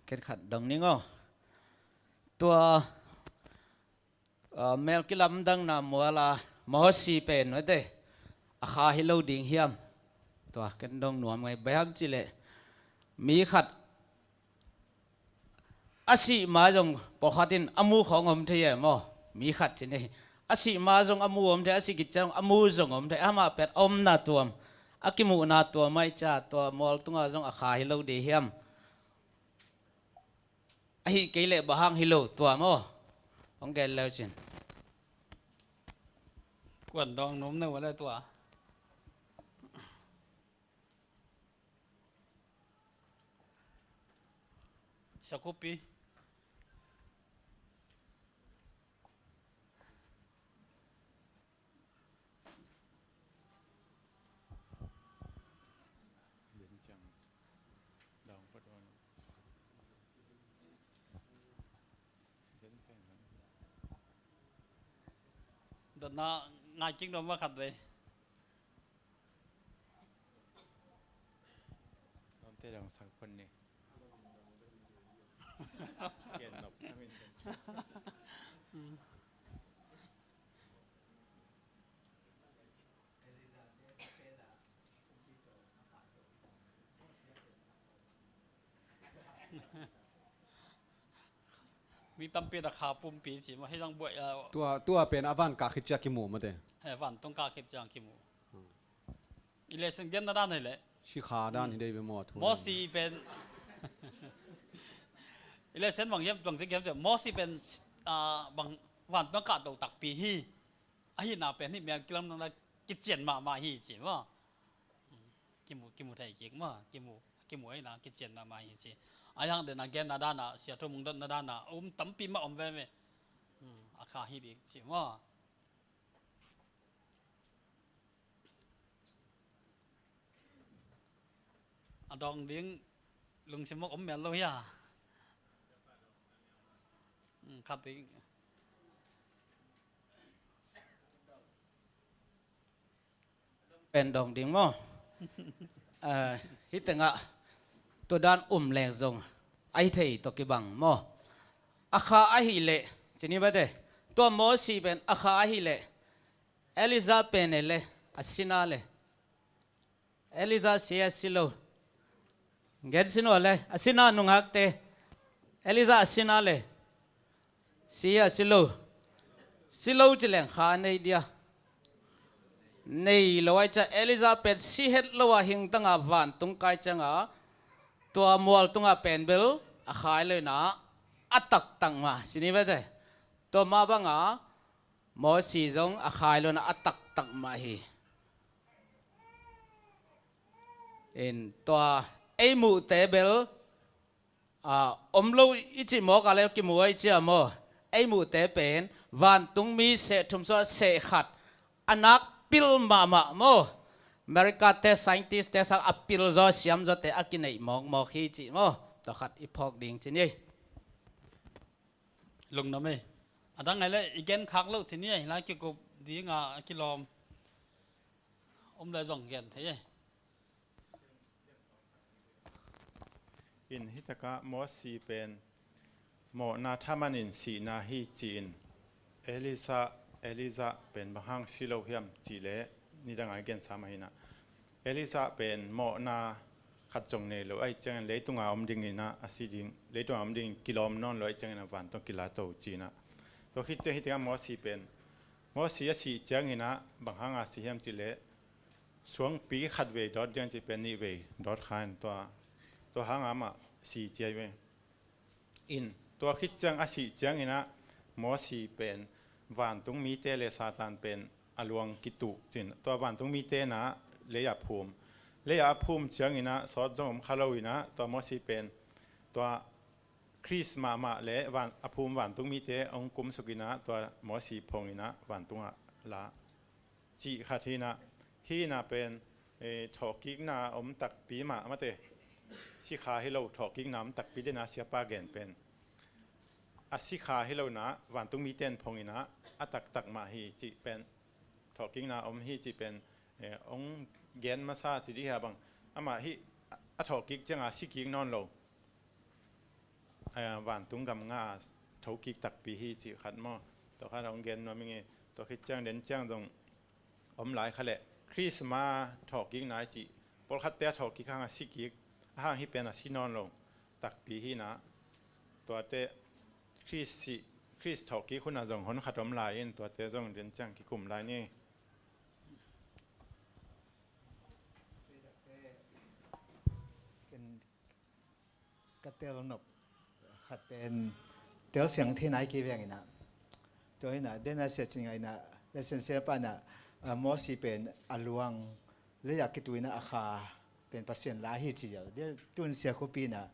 Khen khat dong ning aw. Tua, ah, mel kilamdangna mual a Mosi pen mate a kha hi lo ding hiam? Tua ken dong nuam ngai bang hiam ci le mi khat a sih ma zong pawlkhat in a mu khawng om thei e maw? Mi khat ci ni. A sih ma zong a mu om thei, a sih khit ciang a mu zong om thei, amah pen a omna tuam, a kimuhna tuam ahi ciang tua mual tungah zong a kha hi lo ding hiam? Ahi kei leh bang hang hi lo tua maw? Hong gen leu cin. Kuan dong nom neu le tua. Sakhupi. Dotna ngai kik dong ma khat vei. Lawmte dong sang phun ni. Gen nop na min. Mi tampi na kha pumpi ci maw, hei zong buai a. Tua, tua pen a van kah khit ciang kimu mate. He, vantung kah khit ciang kimu. Hmm. I lesson genna dan hi leh. Sikha dan hi dei ve maw, thu Mosi pen. I lesson bang hiam, bang ci hiam ciang Mosi pen, ah, bang vantung kah to takpi hi. Ahihna pen hih mel kilamdangna kician mahmah hi ci maw. Kimu, kimu thei kik maw, kimu, kimu ahihna kician mahmah hi ci. A hiang den a genna dan a, sia thu mung dotna dan a, um tampi mah om veve. Hmm, a kha hi dik ci maw. A dawng ding lungsim mawk om mel lo hia. Hmm, khat ding. Pen dawng ding maw? Eh, hih tengah tua dan um leng zong ahi thei tawh kibang maw? A kha ahih leh, ci ni mate, tua Mosi pen a kha ahih leh, Elijah pen e le, a sina le. Elijah si a si lo. Gen sin uh a le, a sina nungakte. Elijah a sina le. Si a si lo. Si lo ci leng kha nei dia. Nei lo ai cia Elijah pen si het lo a hing tanga vantung kai cianga tua mual tunga pen bel a khai lo ina a taktak ma si ni vete. Tua ma banga Mosi zong a khai lo ina a taktak ma hi. In tua ei muhte bel a om lo i cih mawk a le kimu a i cia maw? Ei muhte pen vantung mi seh thum suah seh khat a nak pil mahmah maw? America te scientist te sang a pil zaw siam zawte a kineih mawkmawk hi cih maw? Tua khat i phawk ding ci ni. Lungnuam ei. A dang ngai le i gen khak lo ci ni ei. Lai kikup dinga a kilawm om le zong gen thei ei. In hitakah Mosi pen mawhna thaman in sihna hi ci-in Elisa, Elijah pen bang hang si lo hiam cih leh nidanga i gensa mah hinah Elijah pen mawhna khat zong nei lo ahi ciangin leitunga om dinginah a si ding, leitunga om dingin kilawm nawn lo ahi ciangin a vantung kilato cinah. Tua khit ciang hitakah Mosi pen Mosi a sih cianginah bang hanga si hiam cih leh suangpi khat vei dawt diang cih pen nih vei dawt kha in tua, tua hanga amah si cia ve. In tua khit ciang a sih cianginah Mosi pen vantung mite le Satan pen a luang kituh cin tua vantung mite na lei-ah phum. Lei-ah a phum cianginah sawt zong om kha lo inah tua Mosi pen tua Khrist mahmah le van, a phum vantung mite hong kumsuk inah tua Mosi phonginah vantungah la cih khat hinah, hinah pen eh, thawhkikna om takpi mah mate. Sikha hi lo thawhkikna om takpi dena siapa gen pen a sikha hi lo na vantung mite in phonginah a taktak mah hi cih pen thawhkikna om hi cih pen eh, hong gen masa ci dih hia bang amah hi a thawhkik cianga sikik nawn lo. Aya, vantung gam nga thokik takpi hi cih khat maw? Tua khat hong gen nuam ing e. Tua khit ciang den ciang zong om lai kha leh Khrist ma thawhkik nai cih pawlkhatte a thawhkik hang a sikik a hang hi pen a si nawn lo takpi hi na. Tuate Khrist sih, Khrist thawhkik hunah zong hon khat om lai in tuate zong den ciang kikum lai ni. Ka telnop khat pen telsiang thei nai kei veng inah. Tua inah dena sia cin ngai inah lesen sia pa inah Mosi pen a luang lei-ah kituh inah a kha pen Pasian la hi ci zau. Dia tun sia khuapi inah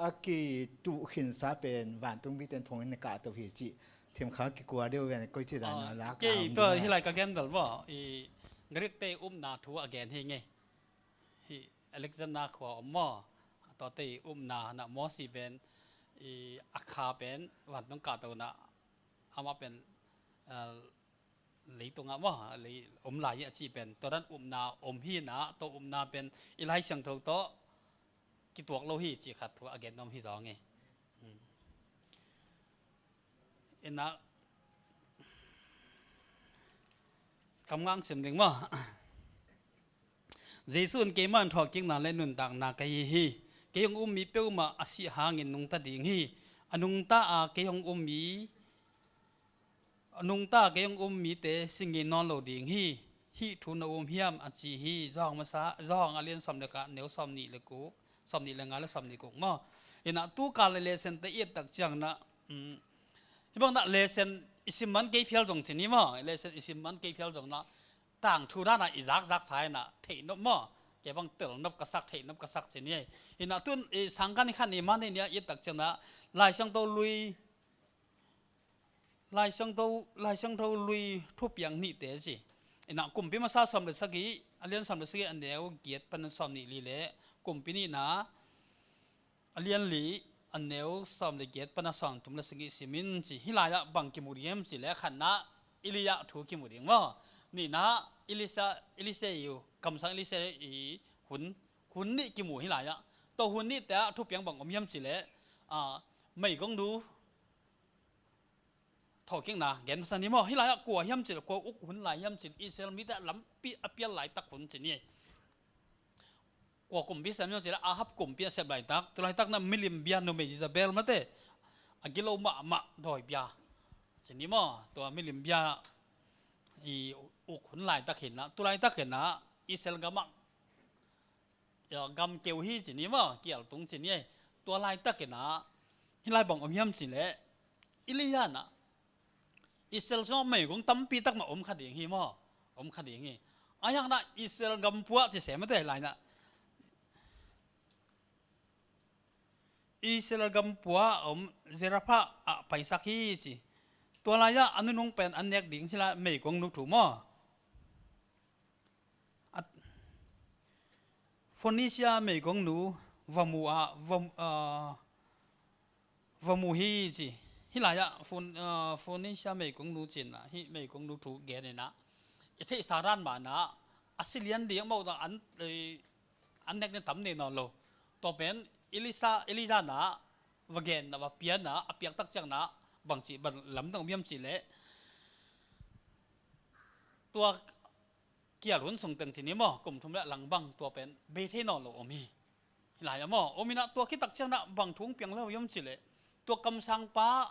a kituh khinsa pen vantung mite in phongin na kahto hi cih thimkhang kikua deuh ven koi ci dan a lak kei tua hi lai ka gen dal maw? I Greek te upna thu a gen hi ngei. Hi Alexander khua om maw? Tuate i upna na Mosi pen i a kha pen vantung kahto na amah pen leitungah maw lei om lai hi a ci pen tua dan upna om hi na tua upna pen i Lai Siangtho tawh kituak lo hi ci khat thu a gen nuam hi zaw ngei. Inah kam ngang sim ding maw? Jesu in keimah in thawhkikna le nuntakna ka hi hi. Kei hong um mi peuhmah a sih hangin nungta ding hi. A nungta a kei hong um mi a nungta kei hong um mite si ngei nawn lo ding hi. Hih thu na um hiam a ci hi. Zawhang masa zawhang a lian sawm le khat neu sawm nih le kuk sawm nih le nga le sawm nih kuk maw? Inah tu kal le lesen te i et tak ciang na um, hi bang na lesen i sim man kei phial zong ci ni maw? Lesen i sim man kei phial zong na tangthu dana i zakzak sa inah theih nop maw? Kei bang tel nop ka sak theih nop ka sak ci ni. Inah tun i sangkan i khan i man i nia i et tak ciang na Lai Siangtho lui Lai Siangtho, Lai Siangtho lui thupiang nihte ci. Inah Kumpi masa sawm le sagih a lian sawm le sagih a neu giat pana sawm nih li le Kumpi nihna a lian li a neu sawm le giat pana sawm thum le sagih simin ci. Hih lai-ah bang kimu ding hiam ci le khatna Elijah thu kimu ding maw? Nihna Elisha, Elisha i kamsang Elisha i hun, hun nih kimu hih lai-ah. Tua hun nihte ah thupiang bang om hiam ci le meigong du thawhkikna gen masa ni maw? Hih lai-ah kua hiam cih le kua uk hun lai hiam cih le Israel mite lampi a pial laitak hun ci ni. Kua kumpi sem hiam cih le Ahab kumpi a sep laitak. Tu laitak na milim bia numei Jezebel mate a gilo mahmah dawi bia Ci ni maw, tua milim bia i uk hun laitak hinah, tu laitak hinah Israel gamah, ya, gam keu hi ci ni maw, kial tung ci ni ei. Tua laitak hinah hih lai bang om hiam ci leh, Elijah nah Israel sungah meigong tampi tak mah om kha ding hi maw, om kha ding hi. Ahi hang nah Israel gam puah ci se mate lai nah. Israel gam pua a om Zarephath ah paisak hi ci. Tua lai-ah a nunung pen an nek ding hi lai, meigongnu thu maw. A, Phoenicia meigongnu va mu a, va, ah, va mu hi ci. Hih lai-ah Phon-, ah, Phoenicia meigongnu cin ah, hih meigongnu thu gen inah i theihsa dan mah nah a si lian ding mawh dah an, eh, an nek ni tam nei nawn lo. Tua pen Elisa, Elijah nah va gen nah, va piak nah, a piak tak ciang nah bangci ban lamdang om hiam ci leh, tua kial hun sung teng ci ni maw, kum thum le lang bang tua pen bei thei nawn lo om hi. Hih lai-ah maw, om inah tua khit tak ciang nah bang thu hong piang lo hiam ci leh, tua kamsangpa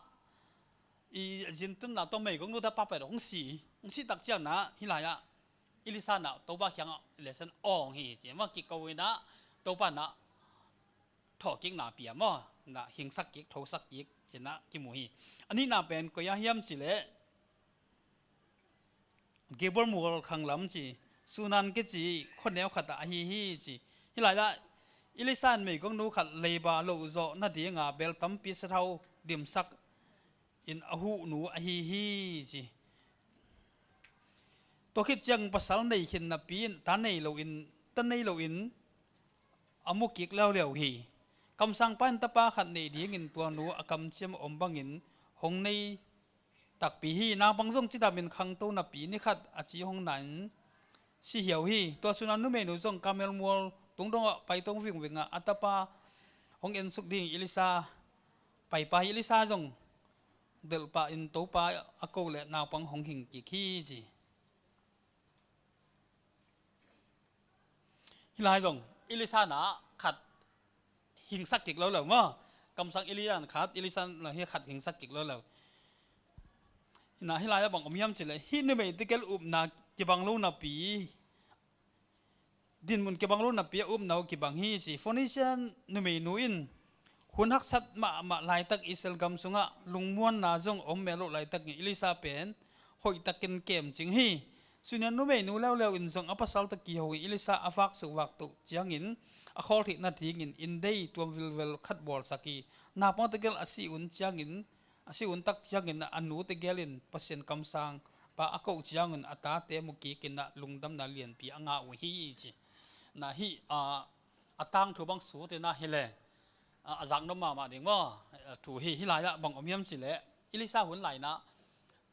i zintunna tua meigongnu tapa pen hong si, hong si tak ciang nah hih lai-ah Elisa nah Topa kiangah lesen awng hi ci maw, kiko inah Topa nah thawhkikna pia maw, nah hingsak kik, thosak kik ci nah kimu hi. A nihna pen koi ah hiam ci leh, Gilboa mual khanglam ci, Sunan kici khuaneu khat ah ahi hi ci. Hih lai-ah Elisa in meigongnu khat leiba loh zawh nadinga bel tampi sathau dimsak in a huhnu ahi hi ci. Tua khit ciang pasal nei khin napi in ta nei loin, ta nei loin a mu kik leuleu hi. Kamsangpa in tapa khat neih dingin tua nu a kamciam a om bangin hong nei takpi hi. Naupang zong cidamin khangto napi ni khat a ci hong nain si hiau hi. Tua Sunan numeinu zong Karmel mual tungdongah paitong vingvingah a tapa hong ensuk ding Elisa paipa hi. Elisa zong delhpah in Topa a ko le naupang hong hing kik hi ci. Hih lai zong Elisa nah khat hingsak kik leuleu maw. Kamsang Elijah nah khat, Elisa nah hi khat hingsak kik leuleu. Hinah hih lai-ah bang om hiam ci leh, hih numei tegel upna kibang lo napi, dinmun kibang lo napi a upna uh kibang hi ci. Phoenicia numeinu in hun haksat mahmah laitak Israel gam sungah lungmuanna zong om mel loh laitakin Elisa pen hoihtakin kemcing hi. Sunan numeinu leuleu in zong a pasal tawh kiho in Elisa a vaksuk vaktoh ciangin a khawl theih nadingin indei tuam vilvel khat bawlsak hi. Naupang tegel a si un ciangin, a si un tak ciangin a nu tegel in Pasian kamsangpa a koh ciangin a tate mu kikin ah lungdamna lianpi a ngah uh hi ci. Nah hih, ah, a tangthu bang sut inah hi leh, ah, a zaknop mahmah ding maw, ah, thu hi. Hih lai-ah bang om hiam ci leh, Elisa hun lai nah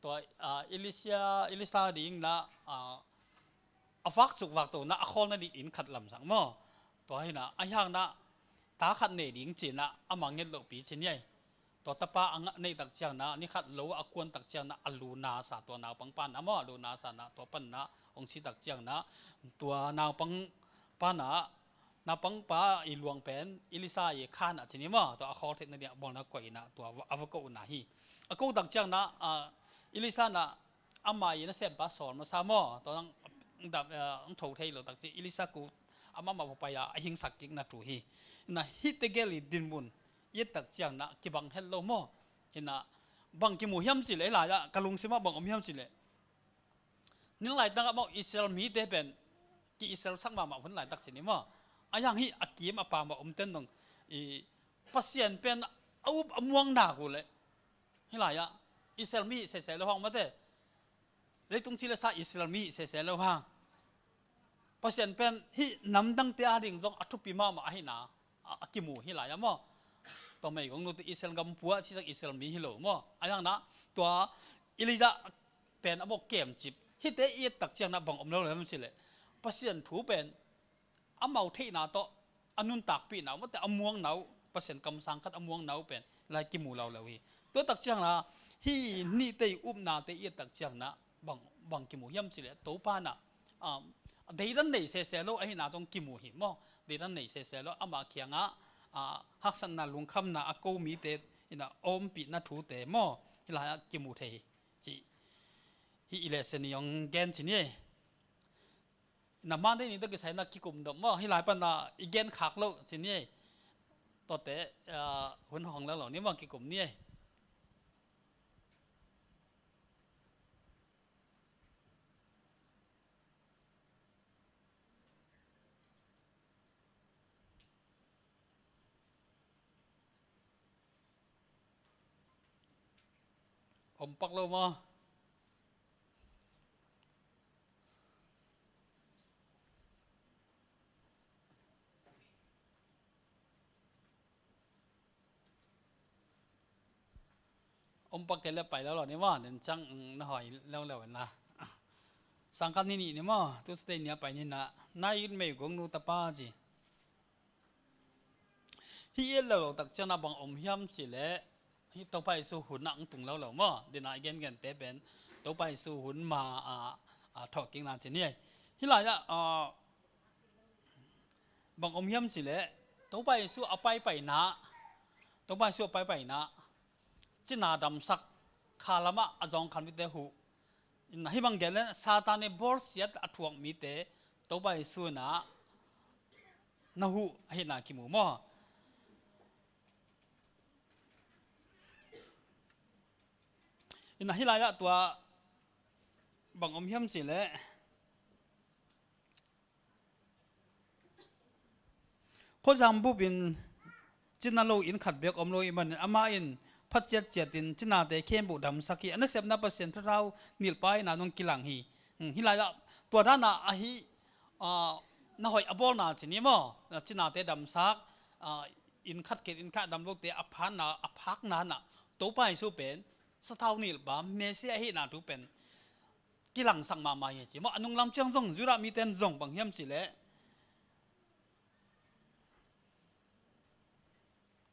tua, ah, Elisa, Elisa ding nah, ah, a vaksuk vaktoh nah a khawl nading inn khat lamsak maw. Tua hinah ahi hang nah ta khat nei ding ci nah a mangngilh lohpi ci ni ei. Tua tapa a ngah neih tak ciang nah ni khat lo a kuan tak ciang nah a lu nasa, tua naupangpa nah maw, a lu nasa nah tua pan nah hong si tak ciang nah tua naupangpa nah, naupangpa i luang pen Elisa i khan ah ci ni maw, tua a khawl theih nading a bawlna koih inah tua a va koh uh nah hi. A koh tak ciang nah, ah, Elisa nah ama i nasempa sawl masa maw, tua ang dap, eh, ang tho thei lo tak ci Elisa kut amah mah va pai a a hingsak kikna thu hi. Hinah hih tegel i dinmun i et tak ciang nah kibang het lo maw. Hinah bang kimu hiam ci leh, hih lai-ah ka lungsimah bang om hiam ci leh, nilai tangah maw Israel mite pen ki Israel sak mahmah hun laitak ci ni maw. Ahi hang hih a kim a pam a om ten dong i Pasian pen a up a muang nak uh leh, hih lai-ah Israel mi hih sese lo hang mate. Leitung ci le sa Israel mi hih sese lo hang. Pasian pen hih namdangte ading zong a thupi mahmah ahihna a, a kimu hih lai-ah maw. Tua meigongnu te Israel gam pua ci zong Israel mi hi lo maw. Ahi hang nah tua Elijah pen a mawk kemcip hihte i et tak ciang nah bang om lo le maw ci leh, Pasian thu pen amau theihna tawh a nuntakpihna uh, mawte a muangna uh, Pasian kamsang khat a muangna uh pen lai kimu lauleu hi. Tua tak ciang nah hih nihte i upnate i et tak ciang nah bang, bang kimu hiam ci leh, Topa nah, ah, deidan nei sese lo ahihna tawh kimu hi maw. Deidan nei sese lo, ama kiangah, ah, haksatna lungkhamna a ko mite inah a ompihna thute maw, hih lai-ah kimu thei hi. ci. Hih i lesson i hong gen ci ni. Na Monday ni tawh kisai na kikum dawh maw, hih lai pan na i gen khak loh ci ni. Tuate, ah, hun hong lak lo ni maw, kikum ni. Om pak lo maw? Om pak kei le pai lo lo ni maw, nen ciang, mm, na hoi lo lo na. Sangkhat ni nih ni maw, Tuesday ni a pai ni na, nai it mei gong nu tapa ci. Hih i et lo lo tak ciang na bang om hiam cih leh, hih Topa Jesu hun ah hong tung lo lo maw. Dena i gengente pen Topa Jesu hun ma a, a thawhkikna ci ni. Hih lai ah, a, bang om hiam cih leh, Topa Jesu a paipaina, Topa Jesu a paipaina, cina damsak, kha lamah a zawngkhal mite huh. Hih bang gen leh Satan i bawlsiat a thuak mite Topa Jesu in ah na huh ahihna kimu maw? Ina hih lai ah tua bang om hiam cih leh, khuazam bup in cina lo inn khat beek om lo ahih manin amah in phat ciatciat in cinate khempeuh damsak hi. A nasepna Pasian thathau nilhpa ahihna zong kilang hi. Hmm, hih lai ah tua dan a ahi, ah, na hoih a bawlna ci ni maw? Cinate damsak, ah, inn khat khit inn khat dam lote a phatna, a phakna na Topa Jesu pen sathau nilhpa Messiah ahihna thu pen kilangsak mahmah hi ci maw. A nunglam ciang zong Judah mite in zong bang hiam cih leh,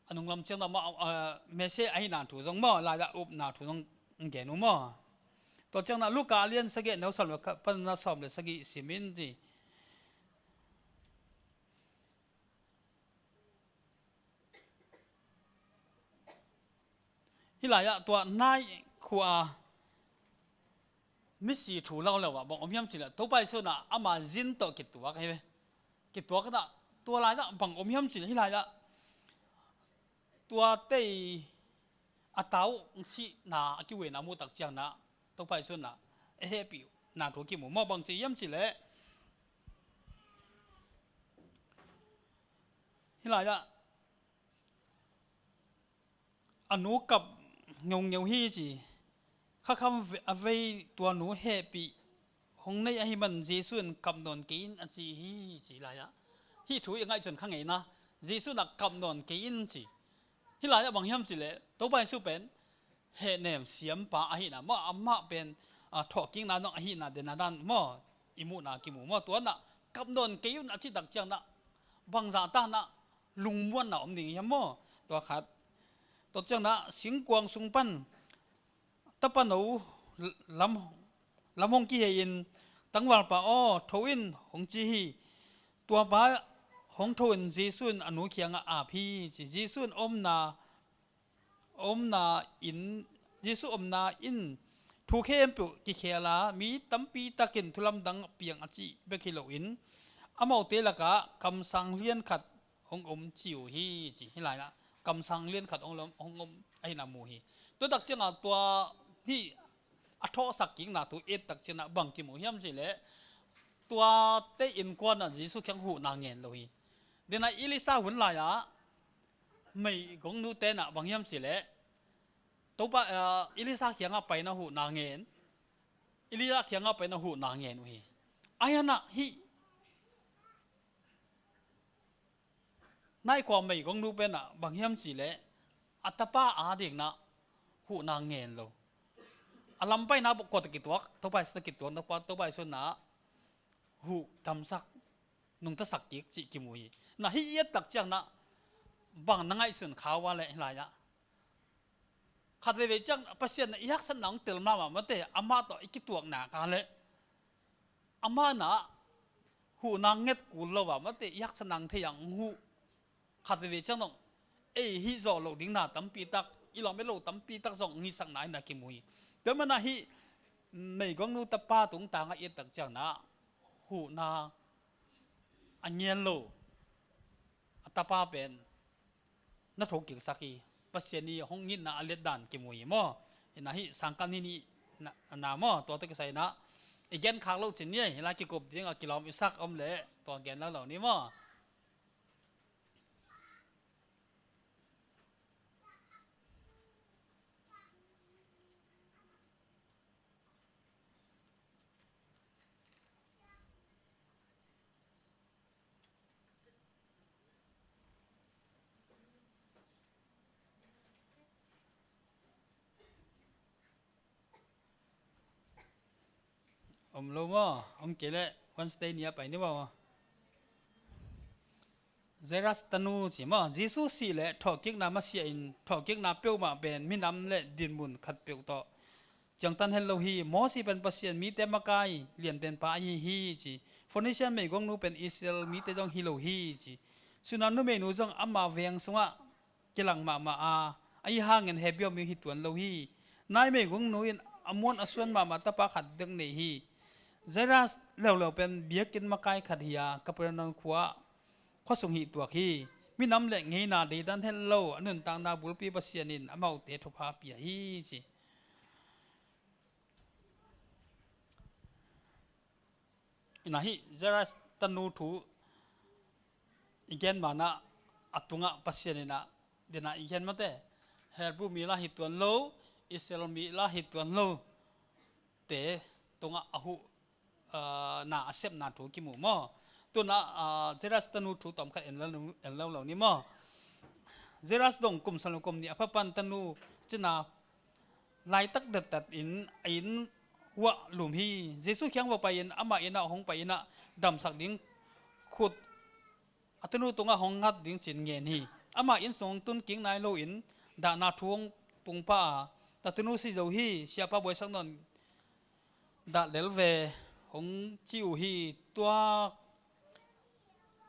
a nunglam ciang na maw, ah, Messiah ahihna thu zong maw, lai ah upna thu zong gen uh maw. Tua ciang na Luka a lian sagih a neu sawm le khat pan na sawm le sagih sim in ci. Hih lai ah tua Nain khua misi thu lo lo ah bang om hiam cih leh, Topa Jesu in ah ama zin tawh kituak hi ve. Kituak in ah tua lai ah bang om hiam cih leh, hih lai ah tuate i a tau sihna a kihuaina muh tak ciang na Topa Jesu in ah a hehpihna thu kimu maw. Bang ci hiam cih leh, hih lai ah a nu kap ngeungeu hi ci. Khakham ve-, a vei tua nu hehpih hong nei ahih man Jesu in kap nawn kei in a ci hi ci lai ah. Hih thu i ngaihsun kha ngei na, Jesu in ah kap nawn kei in ci. Hih lai ah bang hiam cih leh, Topa Jesu pen hehnem siampa ahihna maw, amah pen, ah, thawhkikna zong ahihna dena dan maw, i muhna kimu maw. Tua in ah kap nawn kei un a cih tak ciang na bangzah ta na lungmuanna om ding hiam maw? Tua khat. Tua ciang na singkuang sung pan tapano lam, lam hong kihei in, tangvalpa aw, tho in hong ci hi. Tuapa hong tho in Jesu in a nu kiangah ap hi ci. Jesu in omna, omna in, Jesu omna in thu khempeuh kikhel a, mi tampi takin thulamdang piang a cih bek hi loin, amaute lakah kamsang lian khat hong om ci uh hi ci. Hih lai ah kamsang lian khat hong om, hong om ahihna mu hi. Tua tak ciangah tua hih a thawhsak kikna thu et tak ciangah bang kimu hiam cih leh, tuate innkuan ah Jesu kiang huhna ngen lo hi. Dena Elisha hun lai ah meigong nute in ah bang hiam cih leh, Topa, ah, Elisha kiangah paina huhna ngen, Elisha kiangah paina huhna ngen uh hi. Ahi zongin ah hih Nain khua meigong nu pen ah bang hiam cih leh, a tapa ading na huhna ngen lo. A lam paina bawh kua tawh kituak, Topa Jesu tawh kituak, Topa, Topa Jesu in ah huh damsak, nungtasak kik cih kimu hi. Na hih i et tak ciang na bang na ngaihsun kha uh a leh hih lai ah, khat veivei ciang Pasian in i haksatna hong tel mahmah mate, amah tawh i kituak nak a leh, amah in ah huhna nget kul lo a mate, i haksatna hong thei a hong huh. Khat veivei ciang dong ei hih zawh loh ding na tampi tak, i lamet loh tampi tak zong hong hihsakna in ah kimu hi. Tua mana hih meigongnu tapa tungtang a i et tak ciangin ah huhna a ngen lo a tapa pen na thokiksak hi. Pasian i hong itna a liatdan kimu hi maw? Hi na hih sangkah ni nih na, na maw? Tua tawh kisai in ah i genkhak loh cin ni ei, hi lai kikup ding a kilawm i sak om leh tua gen lo lo ni maw? Om lo maw? Om kei leh Wednesday ni a pai ni maw? Jairus tanu ci maw? Jesu sih le thawhkikna masiah in thawhkikna peuhmah pen minam le dinmun khatpeuh tawh ciangtan het lo hi. Moses pen Pasian mite makai lianpen pa ahi hi ci. Phoenician meigongnu pen Israel mite zong hi lo hi ci. Sunan numeinu zong ama veng sungah kilang mahmah a, ahi hangin Hebrew mi hi tuan lo hi. Nain meigongnu in a muan a suan mahmah tapa khat bek nei hi. Jairus leuleu pen biakinn makai khat hi a, Capernaum khua khuasung hih tuak hi. Minam le ngeina deidan het lo a nuntakna bulpi Pasian in amaute thupha pia hi ci. Hi na hih Jairus tanu thu i gen manah a tungah Pasian in ah dena i gen mate, Hebrew mi la hi tuan lo, Israel mi la hi tuan lo te tungah a huh, aa, na a sepna thu kimu maw? Tuna, aa, Jairus tanu thu tawmkhat en lo, en lo lo ni maw? Jairus dong kum sawm le kum nih a pha pan tanu cina laitak dettat in a inn uah lum hi. Jesu kiang va pai-in amah inn ah hong pai-in ah damsak ding khut a tanu tungah hong ngat ding ci-in ngen hi. Amah inn sung tun kik nai loin dahna thu hong tung pah a, "Ta tanu si zo hi, siapa buaisak nawn dah lel ve," hong ci uh hi. Tua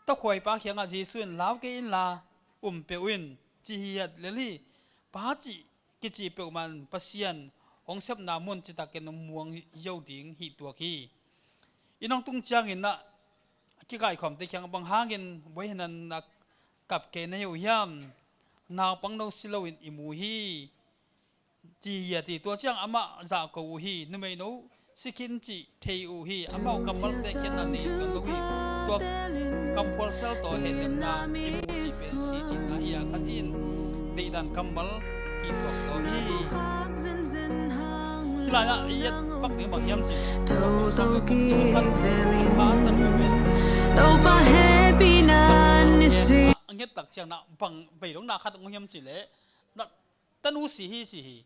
tawkhuaipa kiangah Jesu in, "Lau kei inla um peuh in," ci hiat lel hi. Pa cih kici peuhmah in Pasian hong sepna mun citakin muang zo ding hih tuak hi. Inn hong tung ciangin ah a kikaikhawmte kiangah, "Bang hangin buai hinan na kap kei na hi uh hiam? Naupangno si loin i mu hi," ci hiat hi. Tua ciang amah zahko uh hi. Numeino si khin cih thei uh hi. Amau kammalte khiatna nei tuan lo hi. Tua kamphual sel tawh hehlemna i mu cih pen si cihna hi a, Khazih in deihdan kammal hi tuak zaw hi. Hih lai-ah i et bang ding bang hiam cih, Topa hehpihna ni si. A nget tak ciangin ah bang beidongna khat hong hiam cih leh, na tanu si hi ci hi.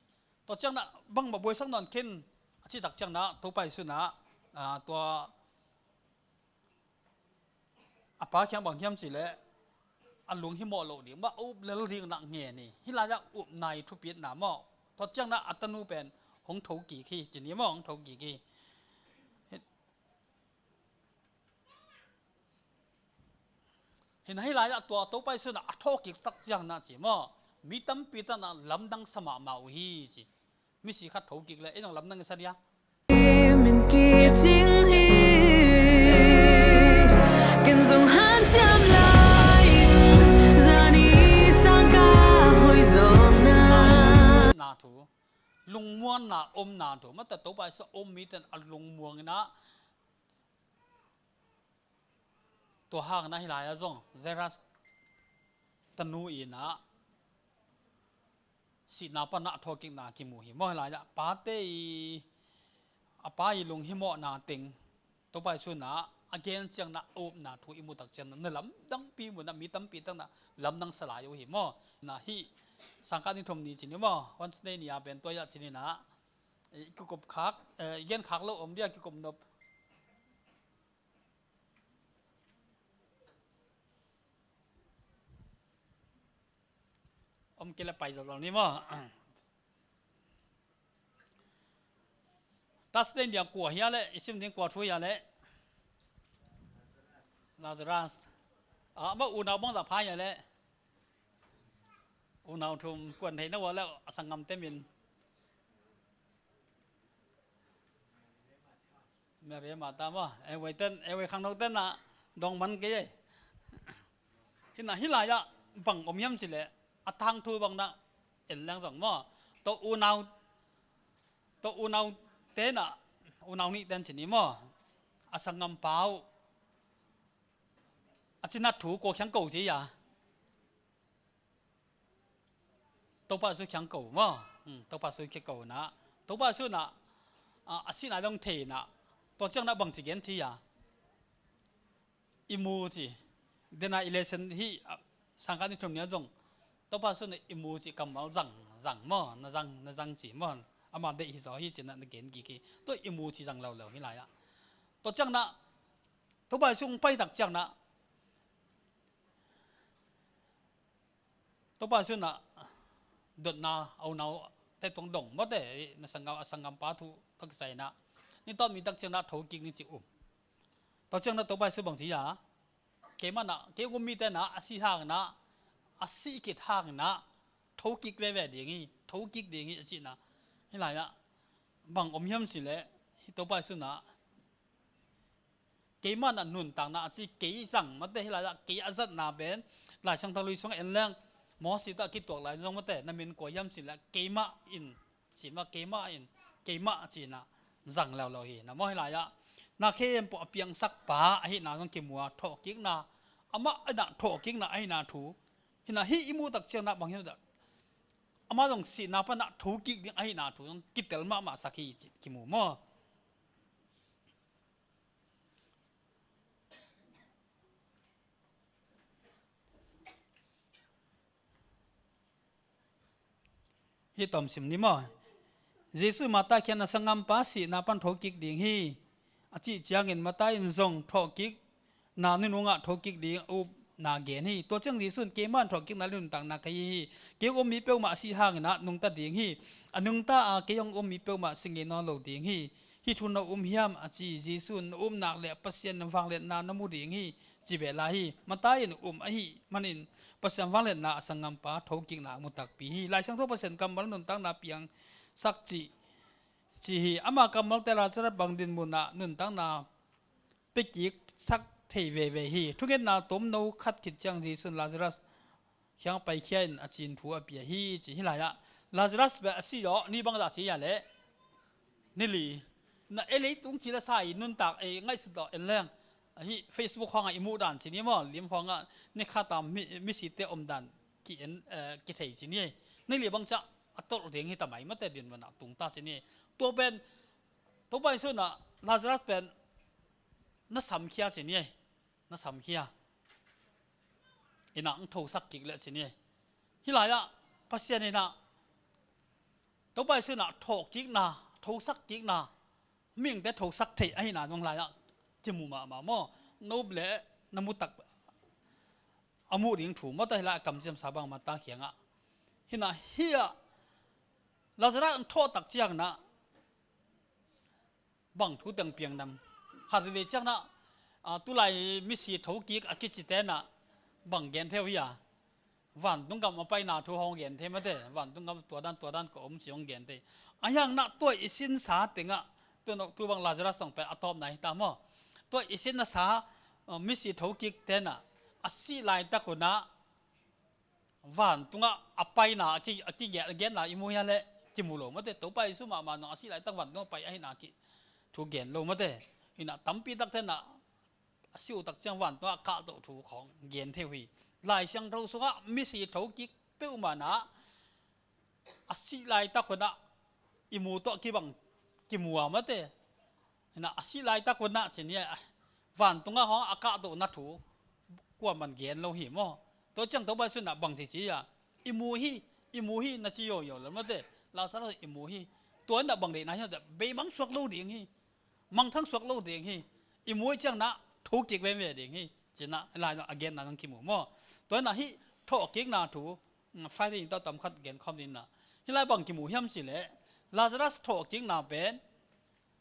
Tua ciangin ah bangmah buaisak nawn khin a cih tak ciangin ah Topa Jesu in ah, aa, tua a pa kiang bang hiam cih leh a lunghimawh loh ding mah, a up lel ding in ah ngen hi. Hih lai-ah upna i thupitna maw? Tua ciangin ah a tanu pen hong thokik hi ci ni maw, hong thokik hi. Hi na hih lai-ah tua Topa Jesu in ah a thawhkiksak ciangin ah ci maw, mi tampi tak in ah lamdang sa mahmah uh hi ci. Misi khat thokik leh ei zong lamdang i sa dia. Min kicing hi. Ken zong hanciam lai ing, zani sang ka hoih zawkna. Na thu, lungmuanna omna thu, mate Topa Jesu om mite in a lungmuang in ah, tua hangin ah hih lai-ah zong Jairus tanu in ah sihna pan ah a thawhkikna kimu hi maw? Hih lai-ah pate i, a pa i lunghimawhna teng Topa Jesu in ah a gen ciangin ah a upna thu i mu tak ciangin ah na lamdangpi mun ah mi tampi tak in ah lamdang sa lai uh hi maw? Na hih sangkah ni thum ni ci ni maw? Wednesday ni a pen tua ah ci ni in ah i kikup khak, eh, i gen khak loh om dia, kikup nop. Om kei leh pai zawzaw ni maw? Thursday ni a kua hi a leh, i sim ding kua thu hi a leh? Lazarus. Ah, amah unau bangzah pha hi a leh? Unau thum, kuan theih na uh a leh a sanggamte min. Mary Martha maw, ei vei ten, ei vei khangno ten ah dong man kei ei. Hi na, hih lai-ah bang om hiam cih leh, a tangthu bang na en leng zong maw, tawh unau, tawh unau ten ah, unau nih ten ci ni maw, a sanggampa uh a cina thu kua kiang ko ci a. Topa Jesu kiang ko maw? Hmm, Topa Jesu kiang ko na, Topa Jesu na, a, a sihna dong thei na, tua ciang na bang ci gen ci a. I mu ci. Dena i lesson hi, a, sangkah ni thum ni a zong, Topa Jesu na i mu ci kammal zang, zang maw, na zang, na zang ci maw. Ama deih hi zaw hi ci na, na gen kik hi. Tua i mu ci zang lo lo hi lai-ah. Tua ciang na, Topa Jesu hong pai tak ciang na, Topa Jesu na dotna, a unau te tuang dong mawte, na sanggam, a sanggampa thu tak sai na, ni tawm ni tak ciang na thokik ni ci um. Tua ciang na Topa Jesu bang ci a, keimah na, kei um mite na, a si hang na, a si kik hang na, thokik veve ding hi, thokik ding hi a ci na. Hih lai-ah bang om hiam cih leh, hih Topa Jesu na, keimah na nuntakna a ci, kei zang mawte, hih lai-ah kei a zatna pen, Lai Siangtho Lui sung en leng, Moses tawh a kituak lai zong mawte, na min kua hiam cih leh, keimah in, ci mah, keimah in, keimah ci na, zang lo lo hi na maw. Hih lai-ah na khempeuh a piangsak pa ahihna zong kimu a, thawhkikna, amah a na thawhkikna ahihna thu. Hi na, hih i muh tak ciang na bang hiam dah, amah zong sihna pan na thokik ding ahihna thu zong kitel mahmah sak hi ci kimu maw. Hih tawm sim ni maw. Jesu Martha kiang a sanggampa sihna pan thokik ding hi a cih ciangin Martha in zong thawhkikna nunung ah thokik ding a upna gen hi. Tua ciang Jesu in, keimah in thawhkikna le nuntakna ka hi hi. Kei um mi peuhmah a si hangin ah nungta ding hi. A nungta a kei hong um mi peuhmah si ngei nawn lo ding hi. Hih thu na um hiam a ci. Jesu in, na um nak leh Pasian vangliatna na mu ding hi, ci beh lai hi. Martha in um ahih manin Pasian vangliatna a sanggampa thokikna a mu takpi hi. Lai Siangtho Pasian kammal nuntakna piangsak cih ci hi. Ama kammalte Lazarus bang dinmun ah nuntakna pia kik sak thei veve hi. Thungetna tomno khat khit ciang Jesu in Lazarus kiang paikhia in a cin thu a pia hi ci. Hih lai-ah Lazarus beh a si zaw, ni bangzah ci a leh, ni li. Na, ei leitung ci le sa i nuntak, ei ngaihsut tawh en leng, ahi Facebook khawngah i muh dan ci ni maw, lim khawngah ni khat a mi, misite om dan ki en, eh, kithei ci ni. Ni li bang ciah a tolh ding hi ta mai mawte, dinmun ah tung ta ci ni. Tua pen Topa Jesu in ah Lazarus pen na samkhia ci ni. Na samkhia. Ina ang thosak kik leh ci ni. Hih lai-ah Pasian ina, Topa Jesu ina thawhkikna, thosak kikna, mihingte thosak theih ahihna zong lai-ah kimu mahmah maw. Na up leh na mu tak a muh ding thu mawte, hih lai-ah kamciamsa bang Martha kiangah. Hih na, hih ah Lazarus ang thawh tak ciang na, bang thu teng piang nam. Khat veve ciang na, a, tulai misi thokik a kici te na, bang gen thei uh hi a. Vantung gam a paina thu hong gen thei mawte. Vantung gam tua dan, tua dan ka om ci hong gen thei. A hiang na tua i sinsa tengah, tu bang Lazarus tawng pen a tawpna hi ta maw. Tua i sinsa, a, misi thokik te na, a sih laitak hun ah, vantungah a paina a ki, a kigen, genna i mu hia leh kimu lo mawte. Topa Jesu mahmah nong a sih laitak vantungah pai ahihna ki thu gen lo mawte. Ina tampi tak te na a si uh tak ciang vantungah a kahtoh thu khawng gen thei uh hi. Lai Siangtho sungah misi thokik peuhmah na a sih laitak hun ah i mu tawh kibang kimu a mawte. Ina a sih laitak hun ah ci ni a, vantungah hong a kahtohna thu kuaman gen lo hi maw. Tua ciang Topa Jesu in ah bang ci ci a, i mu hi, i mu hi na ci yoyo lo mawte. Lazarus i mu hi. Tua in ah bang deihna hi na, beimang suak lo ding hi. Mangthang suak lo ding hi. I mu hi ciang na thokik veve ding hi. Ci na lai a genna nang kimu maw. Tua in ah hih thawhkikna thu, mm, Friday in tawh tam khat gen khawm ding na. Hih lai bang kimu hiam cih leh, Lazarus thawhkikna pen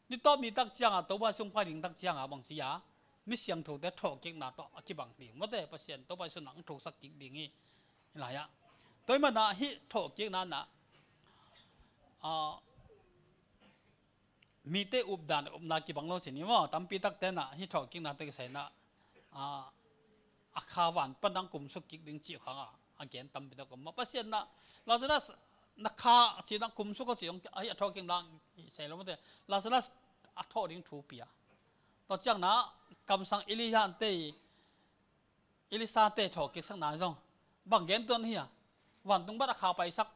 ni tawp ni tak cianga, Topa Jesu hong pai ding tak cianga bang ci a, mi siangthote thawhkikna tawh a kibang ding mawte, Pasian Topa Jesu in ang thosak kik ding hi. Hih lai-ah tua ahih manin hih thawhkikna na, a, mite updan, upna kibang lo ci ni maw, tampi takte na hih thawhkikna tawh kisai na, a, a kha van pan dang kumsuk kik ding cih khang a, a gen tampi tak om maw. Pasian na, Lazarus, na kha ci dang kumsuk a ci dong, a, a thawhkikna kisai lo mawte. Lazarus a thawh ding thu pia. Tua ciang na, kamsang Elijah te i, Elisha te thawhkik sakna zong bang gen tuan hi a, vantung bat a kha paisak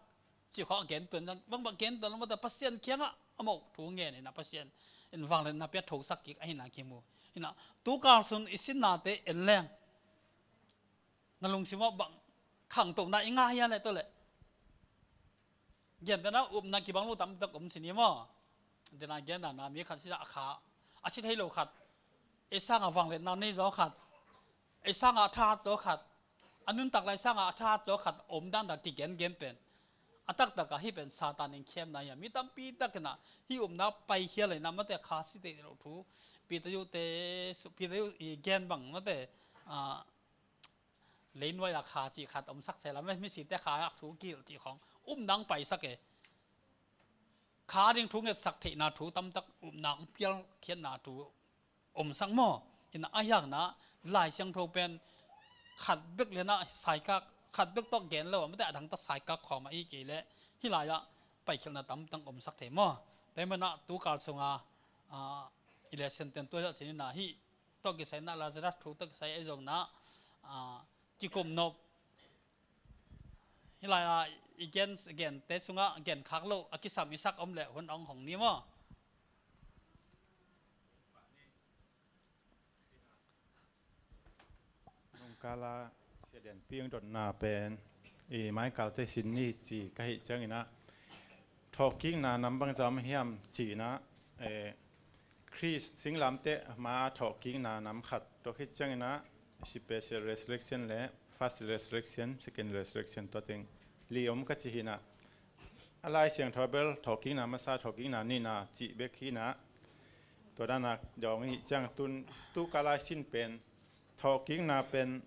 cih khawng a gen tuan, bang bang gen tuan lo mawte, Pasian kiangah a mawh thu ngen in a, Pasian in vangliatna pia thosak kik ahina kimu. Hi na, tukal sung i sinnate en leng na lungsim ah bang khangtona i ngah hia le, tua le. Gentehna upna kibang lo tampi tak om ci ni maw. Dena gentehna mi khat si a kha, a si thei lo khat, ei sanga vangliatna nei zaw khat, ei sanga a thahat zaw khat, a nuntak lai sanga a thahat zaw khat om dan dah kigengen pen, a taktak a hih pen Satan in khemna hi a, mi tampi takin a hih upna paikhia le na mawte, kha si thei lo thu. Peter yu te, Peter yu i gen bang mawte, a, leinuai a kha cih khat omsak se lam, misite kha a thu kihilh cih khawng upna hong paisak e. Kha ding thu ngetsak theihna thu tamtak upna hong pialkhiatna thu omsak maw. Hi na, a hiang na Lai Siangtho pen khat bek le na saikak, khat bek tawh gen lo a mawte, a dang tawh saikak khawm a hi kei leh hih lai-ah paikhialhna tamtak omsak thei maw. Tua hi man a tukal sunga, a, i lesson ten tua hi a ci ni na, hih tawh kisai na, Lazarus thu tawh kisai ahi zong na, a, kikum nop. Hih lai-ah i gen, gente sungah gen khak loh a kisam i sak om leh hun hong hong ni maw. Nungkala Sia Lianpi hong dotna pen i maikalte sin ni ci ka hih ciangin a, thawhkikna nam bangzah om hiam cih na, eh, Khrist singlamteh ma thawhkikna nam khat, tua khit ciangin a special resurrection le first resurrection, second resurrection, tua teng li om ka ci hi na. A Lai Siangtho bel thawhkikna masa, thawhkikna nihna cih bek hi na. Tua dana dawng i hih ciang tun, tukal lai sin pen thawhkikna pen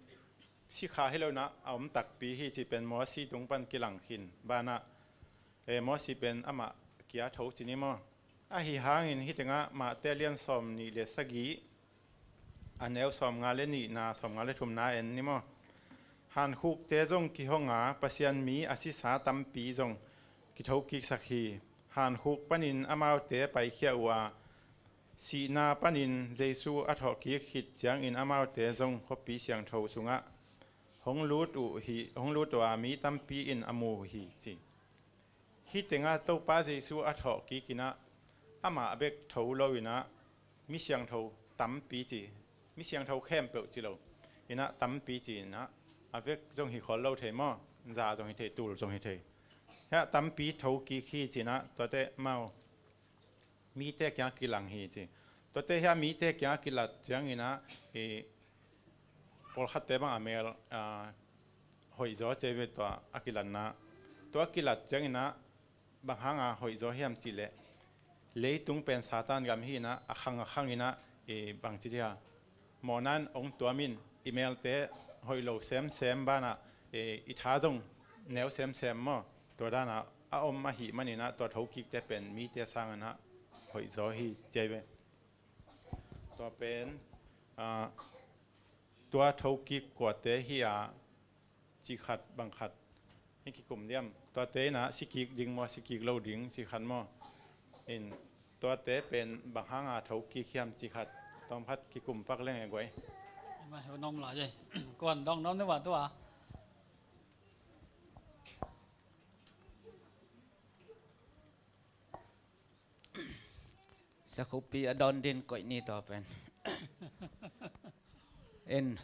sikha hi lo na, a om takpi hi cih pen Mosi tung pan kilang khin. Banah, eh, Mosi pen amah kia tho ci ni maw. Ahi hangin hih tengah Mate lian sawm nih le sagih, a neu sawm nga le nihna, sawm nga le thumna en ni maw. Hankhukte zong kihong a, Pasian mi a sisa tampi zong kithokiksak hi. Hankhuk panin amaute paikhia uh a, sihna panin Jesu a thawhkik khit ciangin amaute zong khuapi siangtho sungah hong lut uh hi, hong lut uh a, mi tampi in a mu uh hi ci. Hih tengah Topa Jesu a thawhkik in a, amah a bek tho lo in a, mi siangtho tampi ci, mi siangtho khempeuh ci lo in a, tampi ci in a, a bek zong hi khol lo thei maw, za zong hi thei, tul zong hi thei. Hia tampi thokik hi ci in a, tuate mau mite kiang kilang hi ci. Tuate hia mite kiang kilat ciangin a, i pawlkhatte bang a mel, a, hoihzaw ci ve tua a kilatna. Tua kilat ciangin a bang hanga hoihzaw hiam cih leh, leitung pen Satan gam hi in a, a khang a khang in a, i bang ci dia, mawhna in ong tuam in, i melte hoih lo semsem banah, i, i tha zong neu semsem maw. Tua dana a om ahih manin a, tua thokikte pen mite sangin a hoihzaw hi ci ve. Tua pen, a, tua thokik kuate hi a, ci khat bang khat hi kikum diam. Tuate in a sikik ding maw, sikik lo ding ci khat maw. In tuate pen bang hanga thokik hiam ci khat, tawm khat kikum pak leng e guai. Kuan dong dong ni wa tua. Sakhupi a dawn din koih ni tua pen. In,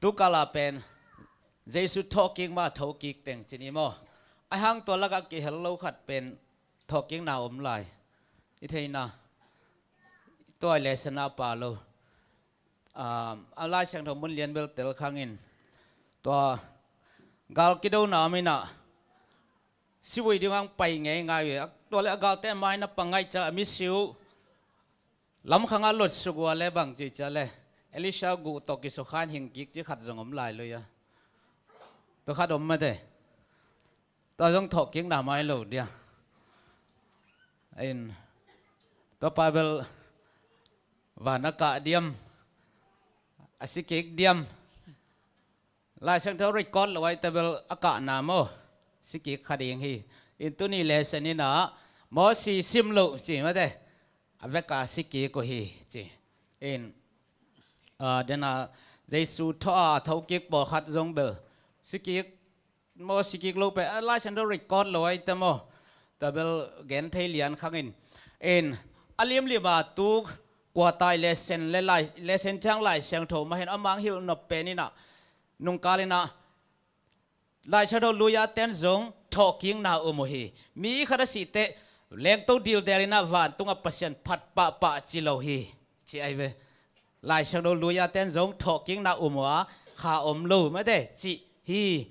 tukala pen Jesu thawhkik ma thokik teng ci ni maw. A hang tua laka kihel lo khat pen thawhkikna om lai. I theihna, tua lesson a pa lo. A, a Lai Siangtho mun lian bel tel khang in. Tua gal kidona om in a, sivui ding ang pai ngeingai ve. Tua le a galte mai na pangai ca a misi uh lamkhang a lot suk ua le bang ci ca le, Elisha guh tawh kisukhan hing kik ci khat zong om lai lo ia. Tua khat om mate. Tua zong thawhkikna mai lo dia. In, Tua pa bel van a kah diam, a si kik diam. Lai Siangtho record lo ai ta bel a kahna maw, si kik kha ding hi. In tuni lesson in ah Mosi sim lo ci mate, a veka si kik uh hi ci. In ah, den ah Jesu tho a tho kik pawlkhat zong bel si kik maw, si kik lo pen a Lai Siangtho record lo ai ta maw, ta bel gen thei lian khang in. In a limlim a tu kua tai lesson le lai, lesson thiang Lai Siangtho mah hen a mang hilh nop pen in ah nungkal in ah Lai Siangtho lui a ten zong thawhkikna um uh hi. Mi khat a sih teh lengto dildel in ah vantung ah Pasian phat pahpah ci lo hi, ci ai ve. Lai Siangtho lui a ten zong thawhkikna um uh a, kha om lo mate cih hi.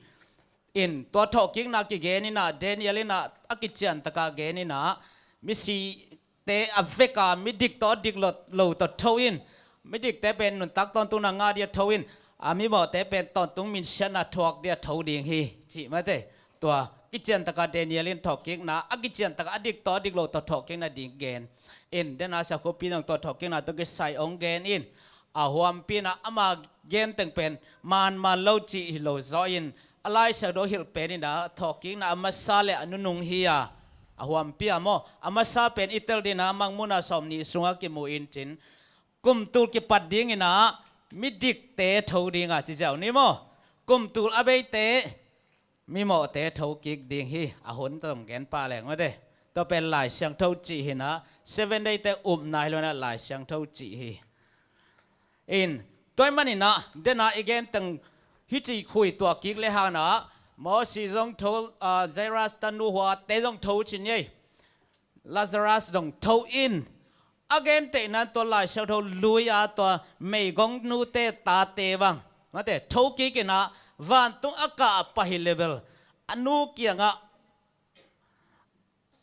In tua thawhkikna kigen in ah Daniel in ah a kician taka gen in ah misi te a veka midik tawh a dik lo, lo tawh tho in, midikte pen nuntak tawntungna ngah dia tho in, a mimawhte pen tawntung minsiatna thuak dia tho ding hi, cih mate. Tua kician taka Daniel in thawhkikna, a kician taka a dik tawh a dik lo tawh thawhkikna ding gen. In, den a siakhuapi nang tua thawhkikna tawh kisai ong gen in, a huampi in ah ama gen teng pen man man lo cih hi lo zaw in, a Lai Siangtho hilh pen in ah thawhkikna a masa le a nunung hi a, a huampi a maw, a masa pen i tel ding in ah Mangmuhna sawmnih sungah kimu in cin, kum tul kipat ding in ah midikte tho ding a ci ziau ni maw, kum tul a beite mimawhte tho kik ding hi, a hun tawh gen pah leng mate. Tua pen Lai Siangtho cih hi in ah, Seven Day te upna hi lo in ah Lai Siangtho cih hi. In, tua ahih man in ah, den a i gen teng hi ci khui tua kik le hang in ah, Mosi zong tho, ah, Jairus tanu hua te zong tho ci ni ei. Lazarus dong tho in, a gentehna tua Lai Siangtho lui a tua meigong nute tate bang mate tho kik in ah vantung a kah pah hi le bel, a nu kiangah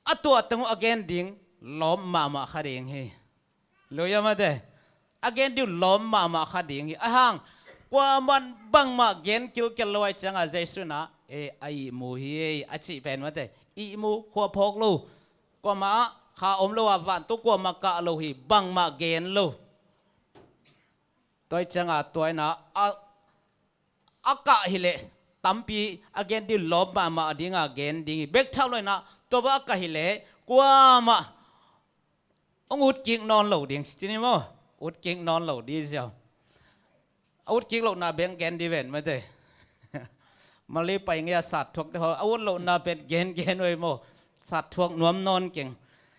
a tuah teng uh a gen ding lawm mahmah kha ding hi. Lui a mate, a gen ding uh lawm mahmah kha ding hi. A hang, kuaman bangmah gen kilkel lo ai ciangah Jesu in ah, e, a ihmu hi ei, a cih pen mate, ihmu khua phawk lo, kuamah kha om lo a, vantung kuamah kah lo hi, bangmah gen lo. Tua ai ciangah tua in ah a, a kah hi leh tampi a gen ding lawm mahmah ding a gen ding hi. Bek tham lo in ah tua bang a kah hi leh kuamah hong ut kik nawn lo ding ci ni maw? Ut kik nawn lo ding ziau. A ut kik lohna beng gen ding ven mate. Mali pai ngei a sat thuak te haw, a ut lohna pen gen gen uh ei maw? Sat thuak nuam nawn keng.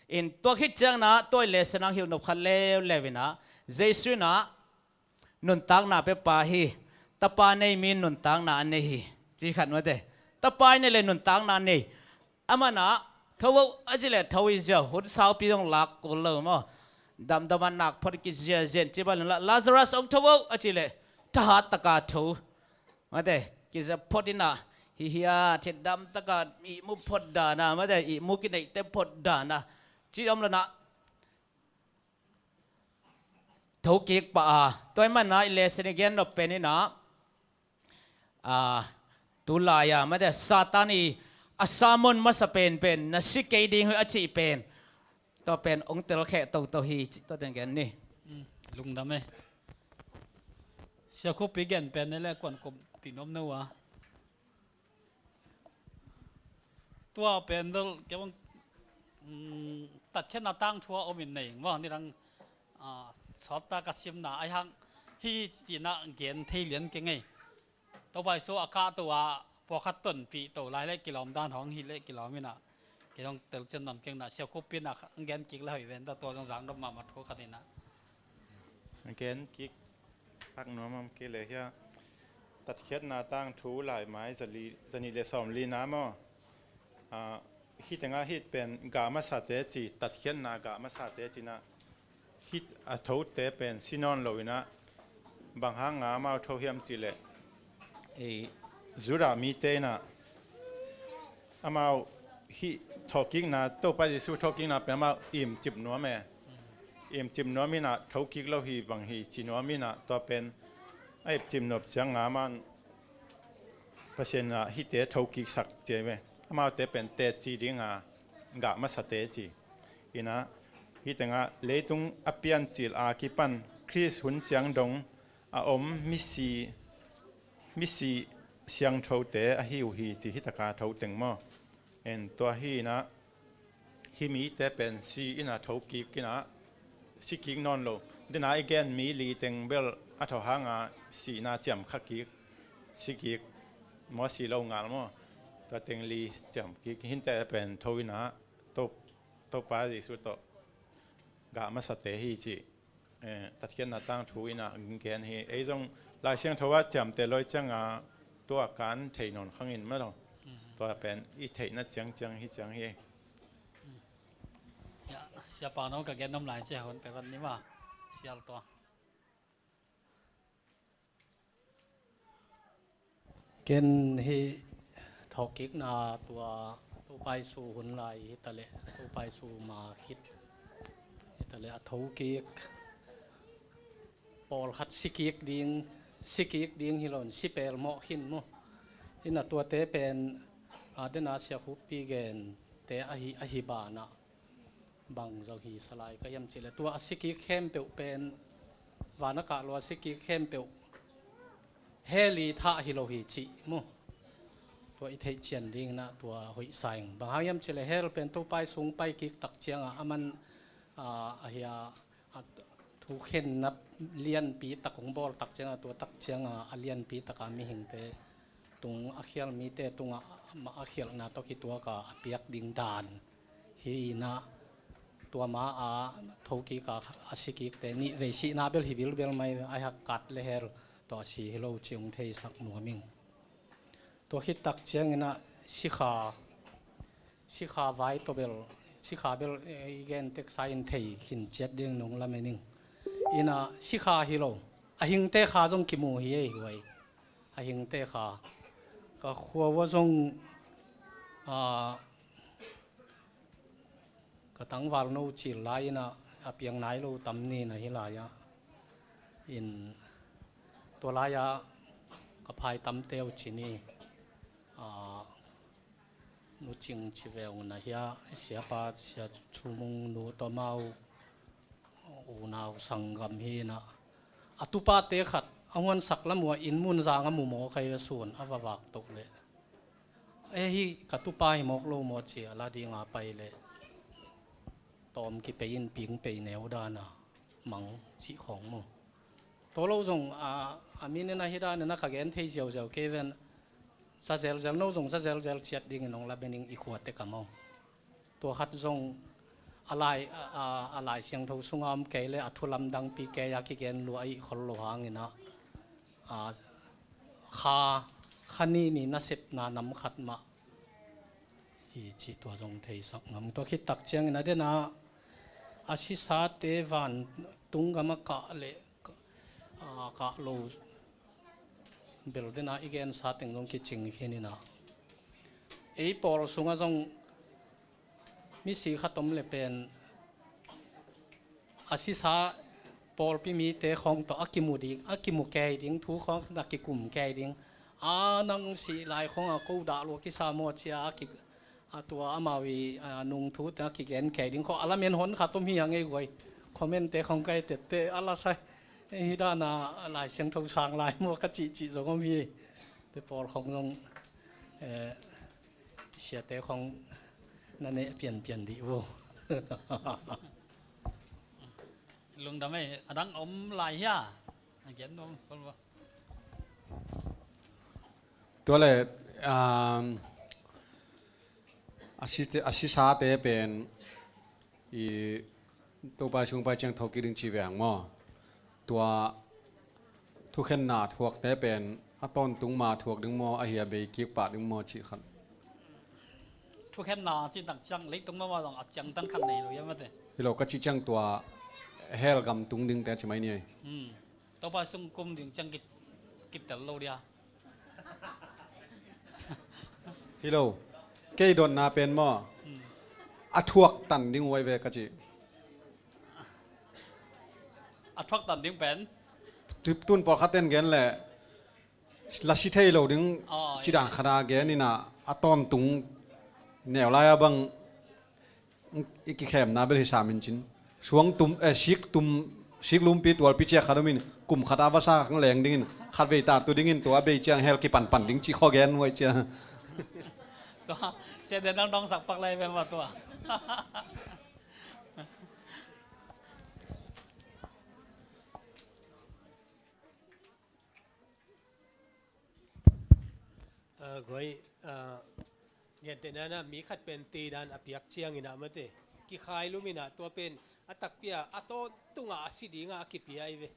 In tua khit ciang in ah tua i lesson ah hilh nop khat leuleu in ah, Jesu in ah nuntakna pepa hi. Tapa nei mi in nuntakna a nei hi, ci khat mate. Tapa i nei le nuntakna a nei. Aman ah, tho o, a cih leh tho hi ziau, hun saupi zong lak kul lo maw? Damdam a nak phot kiziazia in ci bang in ah, Lazarus hong tho o, a cih leh thahat taka tho. Mate, kizia phot in ah, hi hi a, thit dam taka ihmu phot dan a, mate, ihmu kineihte phot dan a, ci om lo in ah, tho kik pah a. Tua ahih man in ah i lesson i gen nop pen in ah, a, tulai a mate Satan i a sermon masa penpen, na si kei ding uh hi a cih pen, tua pen hong telkheh toto hi cih tua teng gen ni. Mm, lungdam e. Siakhuapi gen pen ne le kuan kop pi nuam no a. Tua pen dol kei bang, mm, tatkhiatna tangthu a om in nei maw, nidang, ah, sawt ta ka simna ai hang hi cihna gen thei lian keng ei. Topa Jesu a kahto a pawlkhat tonpih to lai le kilawm dan hong hi le kilawm in ah, kei hong tel cian nuam keng in ah, siakhuapi in ah gen kik le hoih ven ta, tua zong zang dop mahmah thu khat in ah. Gen kik hak nuam om kei le hia. Tatkhiatna tangthu laimai zali, zanih le sawmli na maw? Ah, hih tengah hih pen gah masate ci, tatkhiatna gah masate ci in ah, hih a thote pen si nawn lo in ah, bang hang a amau tho hiam cih leh, ei, Judah mite in ah, amau hih thawhkikna, Topa Jesu thawhkikna pen amau imcip nuam e. Imcip nuam in ah, tho kik lo hi bang hi ci nuam in ah, tua pen a ipcip nop ciang a man Pasian in ah hihte tho kiksak ci ve. Amaute pen teci ding a gah masate ci. In ah, Hih tengah leitung a piancil a kipan Khrist hun ciang dong a om misi, misi siangthote ahi uh hi ci, hih taka thoteng maw? En tua hi inah, hih mite pen si inah thokik inah, sikik nawn lo. Dena i gen mi li teng bel a thawhanga sihna ciamkha kik, sikik maw, si lo ngal maw? Tua teng li ciamkik hinte pen tho inah, to, Topa Jesu tawh gah masate hi cih, eh, tatkhiatna tangthu inah gen hi. Ei zong Lai Siangtho ah ciamteh lawi cianga tua kan thei nawn khangin mah lo. Tua pen i theihna ciangciang hi ciang hi. Ya, siapa no ka gen om lai cia hon pe van ni ma. Sial tua. Ken hih thawhkikna tua Topa Jesu hun lai hitaleh, Topa Jesu ma khit hitaleh a thokik, pawlkhat sikik ding, sikik ding hi loin si pelmawh khin mu. Inah tuate pen, a, dena Sia Khuppi gente ahi, ahi banah bang zong hi salai ka hiam cihleh, tua a sikik khempeuh pen, vana kah lua a sikik khempeuh hell i thah hi lo hi cih mu. Tua i theih cian ding inah tua hoih sa ing. Bang hang hiam cihleh hell pen Topa i sung pai kik tak cianga a man, a, a hia, a thukhenna lianpi tak hong bawl tak cianga, tua tak cianga a lianpi taka mihingte tung, a khial mite tungah a khialhna tawh kituaka a piak ding dan hi inah, tua ma a thokika a sikikte nih vei sihna bel hi bilbel mai, a hak kat le hell tawh a si hi lo ci hong theisak nuam ing. Tua khit tak cianginah sikha, sikha vai tawh bel, sikha bel, eh, i gen teksa in thei khin ciat ding nong lamen ing. Inah sikha hi lo, a hingte kha zong kimu hi ei huai. A hingte kha ka khua ua zong, a, ka tangval no cil lai inah a piang nai lo tam ni na hi lai ah. In tua lai ah ka phai tamte uh ci ni, a, Nu Cing ci ve ung na hia, siapa Sia Thu Mung nu tawh amau unau sanggam hi inah, a tupate khat a huansak lam uh ah inn mun zang a mu maw kai ve sun a va vak toh leh, e, hih ka tupa hi mawk lo maw ci a la dinga pai leh tawm kipei in ping pei neu dana mang cih khawng mu. Tua lo zong, a, a min in ahi dan in a ka gen thei ziauziau kei ven. Za zelzel no zong za zelzel ciat dingin hong lamen ing i khuate ka maw. Tua khat zong a lai, a, a, a Lai Siangtho sunga om kei le a thu lamdangpi kei a kigen lua a ih khol lo hangin ah, a, kha, kha ni ni nasepna nam khat mah hi cih tua zong theisak ngam. Tua khit tak ciangin a dena a sisate vantung gam a kah le, a, kah lo bel dena i gensa teng zong kicing khin inah, ei pawl sungah zong misi khat om le pen a sisa pawlpi mite khawng tawh a kimu ding, a kimu kei ding, thu khawng a kikum kei ding. A nang sih lai khawng a ko dah lua kisa maw cia a ki, a tua amau i, a, nungthu te a kigen kei ding khawng a lamen hon khat om hi a ngei guai. Comment te khawng kai tette a la sai. Hi dana Lai Siangtho sang lai maw ka cihcih zong om hi. Te pawl khawng zong, eh, siate khawng na neh pianpian dih uh. Lungdam ei, a dang om lai hia? A gen nuam kol uh. Tua le, um, a site, a sisate pen i Topa sung pai ciang thawhkik ding ci veng maw? Tua thukhenna thuakte pen a tawntung ma thuak ding maw, ahi a bei kik pah ding maw cih khat. Thukhenna cih tak ciang leitung mama zong a ciangtan khat nei lo ia mate. Hi lo ka cih ciang tua hell gam tung dingte ci mai ni ei. Hmm. Topa sung kum ding ciang kit, kitel lo dia. Hi lo. Kei dotna pen maw? Hmm. A thuak tan ding uh ai ve ka cih. A thuak tan ding pen? Tu, tun pawlkhat ten gen le la si thei lo ding, oh, ci dan khana gen inah a tawntung neu lai a bang i kikhemna bel hi sam in cin. suang tum, eh, sik tum, sik lumpi tualpi ciah khat om in, kum khat a vasa khat leng dingin, khat vei ta tu dingin, tua a bei ciang hell kipanpan ding ci khaw gen huai cia. Tua, sia den dang dong sak pak lai ve ma tua. Ah, guai, ah, gentehna in ah mi khat pen teidan a piak ciangin ah mate, kikhai lum in ah tua pen a takpi a, a tawntung a a si ding a a kipia ahi ve.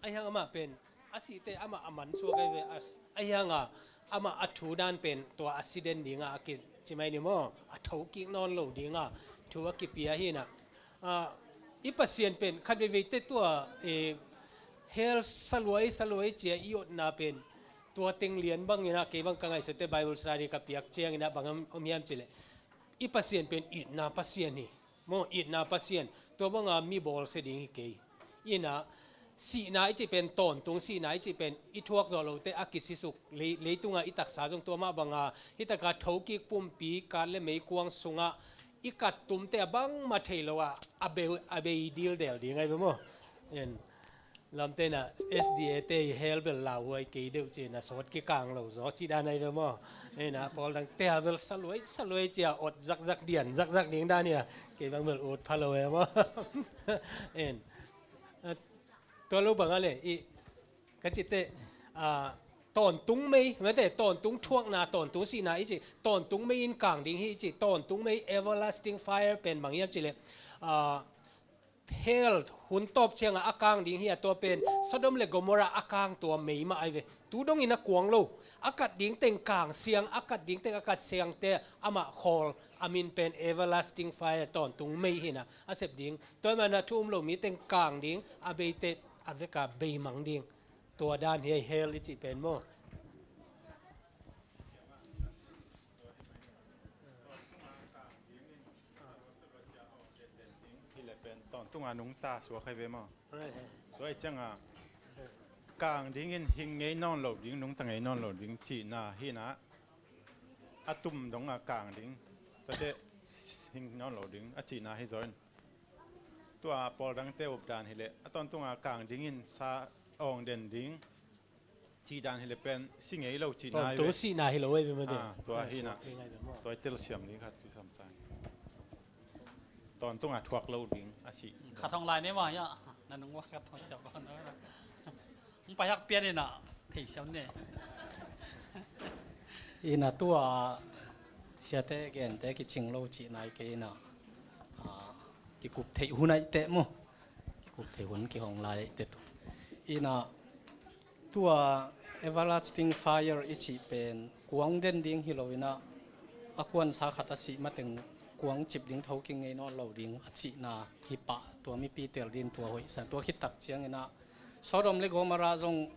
Ahi hang amah pen a sihte amah a mansuak ahi ve. A, ahi hang a amah a thu dan pen tua a si den ding a a kici mai ni maw, a thokik nawn lo ding a thu a kipia hi in ah. Ah, i Pasian pen khat veivei te tua, eh, hell saluai, saluai cia i otna pen tua teng lian bangin ah, kei bang ka ngaihsut te Bible study ka piak ciangin ah bang om, om hiam cih leh, i Pasian pen itna Pasian hi. Maw, itna Pasian. Tua bang a mi bawlsia ding hi kei. In ah, sihna i cih pen, tawntung sihna i cih pen i thuak zawh lote a kisisuk, lei, leitungah i taksa zong tua mah bang a, hi tak a thokik pumpi, kat le meikuang sungah i kat tumte a bangmah thei lo a, a bei, a bei dildel ding ahi ve maw. En, lamte in ah S D A te i hell bel lauhuai kei deuh ci in ah sawt kikang lo zaw cih dan ahi ve maw. En ah, pawl dangte a bel saluai, saluai cia ot zakzak, dian zakzak ding dan hi a, kei bang bel ut pha lo e maw. En. Ah, tua lo bang a le, i, ka cih teh, ah, tawntung mei, mate, tawntung thuakna, tawntung sihna i cih, tawntung mei in kang ding hi i cih, tawntung mei, everlasting fire pen bang hiam cih leh, ah, hell hun tawp ciangah a kang ding hi a, tua pen Sodom le Gomorrah a kang tua mei mah ahi ve. Tu dongin a kuang lo. A kat ding teng kang siang, a kat ding teng a kat siangte amah khawl, a min pen everlasting fire, tawntung mei hi in ah a sep ding. Tua ahih manin ah thu um lo mi teng kang ding, a beite a vek a beimang ding. Tua dan hi a, hell i cih pen maw. Hi leh pen tawntung a nungta suak hi ve maw. Tua ahih ciangin kang dingin hing ngei nawn lo ding, nungta ngei nawn lo ding cihna hi in ah, a tum dong a kang ding, tua teh hing nawn lo ding a cihna hi zaw in. Tua pawl dangte up dan hi leh, a tawntung a kang dingin sa awng den ding cih dan hi leh pen si ngei lo cihna hi ve. Tawntung sihna hi lo ahi ve mate. Ah, tua hi in ah. Tua i telsiam ding khat kisam sa ing. Tawntung a thuak lo ding a si. Khat hong lai ni maw, ya. Na nung wa khat hong siam ko na. Hong pai hak pian in ah, thei siam ni. In ah tua siate gente kicing lo cihna hi kei in ah. Ah, kikup theih hun ahih teh maw. Kikup theih hun kihong lai ahih teh tu. In ah, tua everlasting fire i cih pen kuang den ding hi lo in ah, a kuansa khat a sih mateng kuang cip ding, thokik ngei nawn lo ding a cihna hi pah, tua mipi tel ding tua hoihsa. Tua khit tak ciangin ah Sodom le Gomorrah zong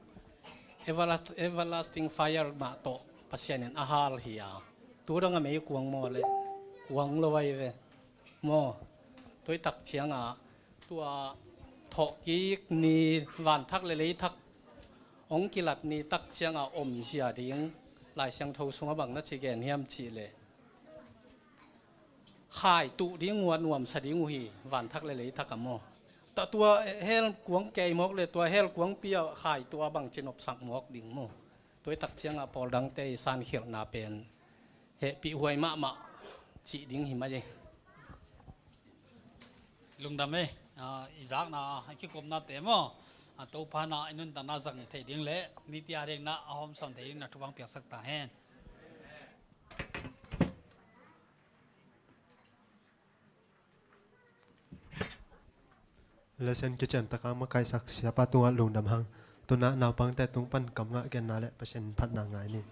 everlast-, everlasting fire mah tawh Pasian in a hal hi a, tu dong a meikuang maw le, kuang lo ahi ve. Maw, tua i tak ciangah tua thawhkik ni, vanthak le leithak hong kilat ni tak ciangah omzia ding, Lai Siangtho sungah bang na ci gen hiam cih leh, khaituh ding uh a nuamsa ding uh hi, vanthak le leithak ah maw. Tua hell kuang kei mawk le tua hell kuangpi ah khaituh a bangci nopsak mawk ding maw. Tua i tak ciangah pawl dangte i sankhialhna pen hehpih huai mahmah cih ding hi mai ei. Lungdam ei, ah, i zakna, i kikupnate maw, ah, Topa in ah i nuntakna zang thei ding le, mipi a dingin ah a hawmsawn thei dingin ah thupha piaksak ta hen. Lesson kician taka makaihsak siapa tungah lungdam hang. Tu-in ah naupangte tung pan kam ngah genna le Pasian phatna ngai ni.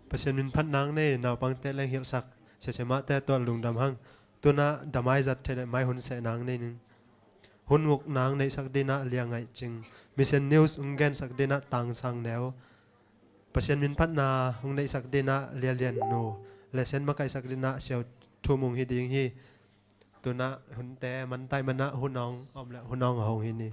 Pasian min phat nang nei, naupangte leng hilhsak, siasemahte tual lungdam hang. Tunah damai zat thei le mai hun seh nang nei ning. Hun nguk nang neihsak dinah Lia Ngaih Cing. Mission News hong gensak dinah Tang Sang Neu. Pasian min phatna hong neihsak dinah Lia Lian Nu. Lesson makaihsak dinah Siau Thu Mung hi ding hi. Tunah hunte mantai manah hun hong om le hun hong hong hi ni.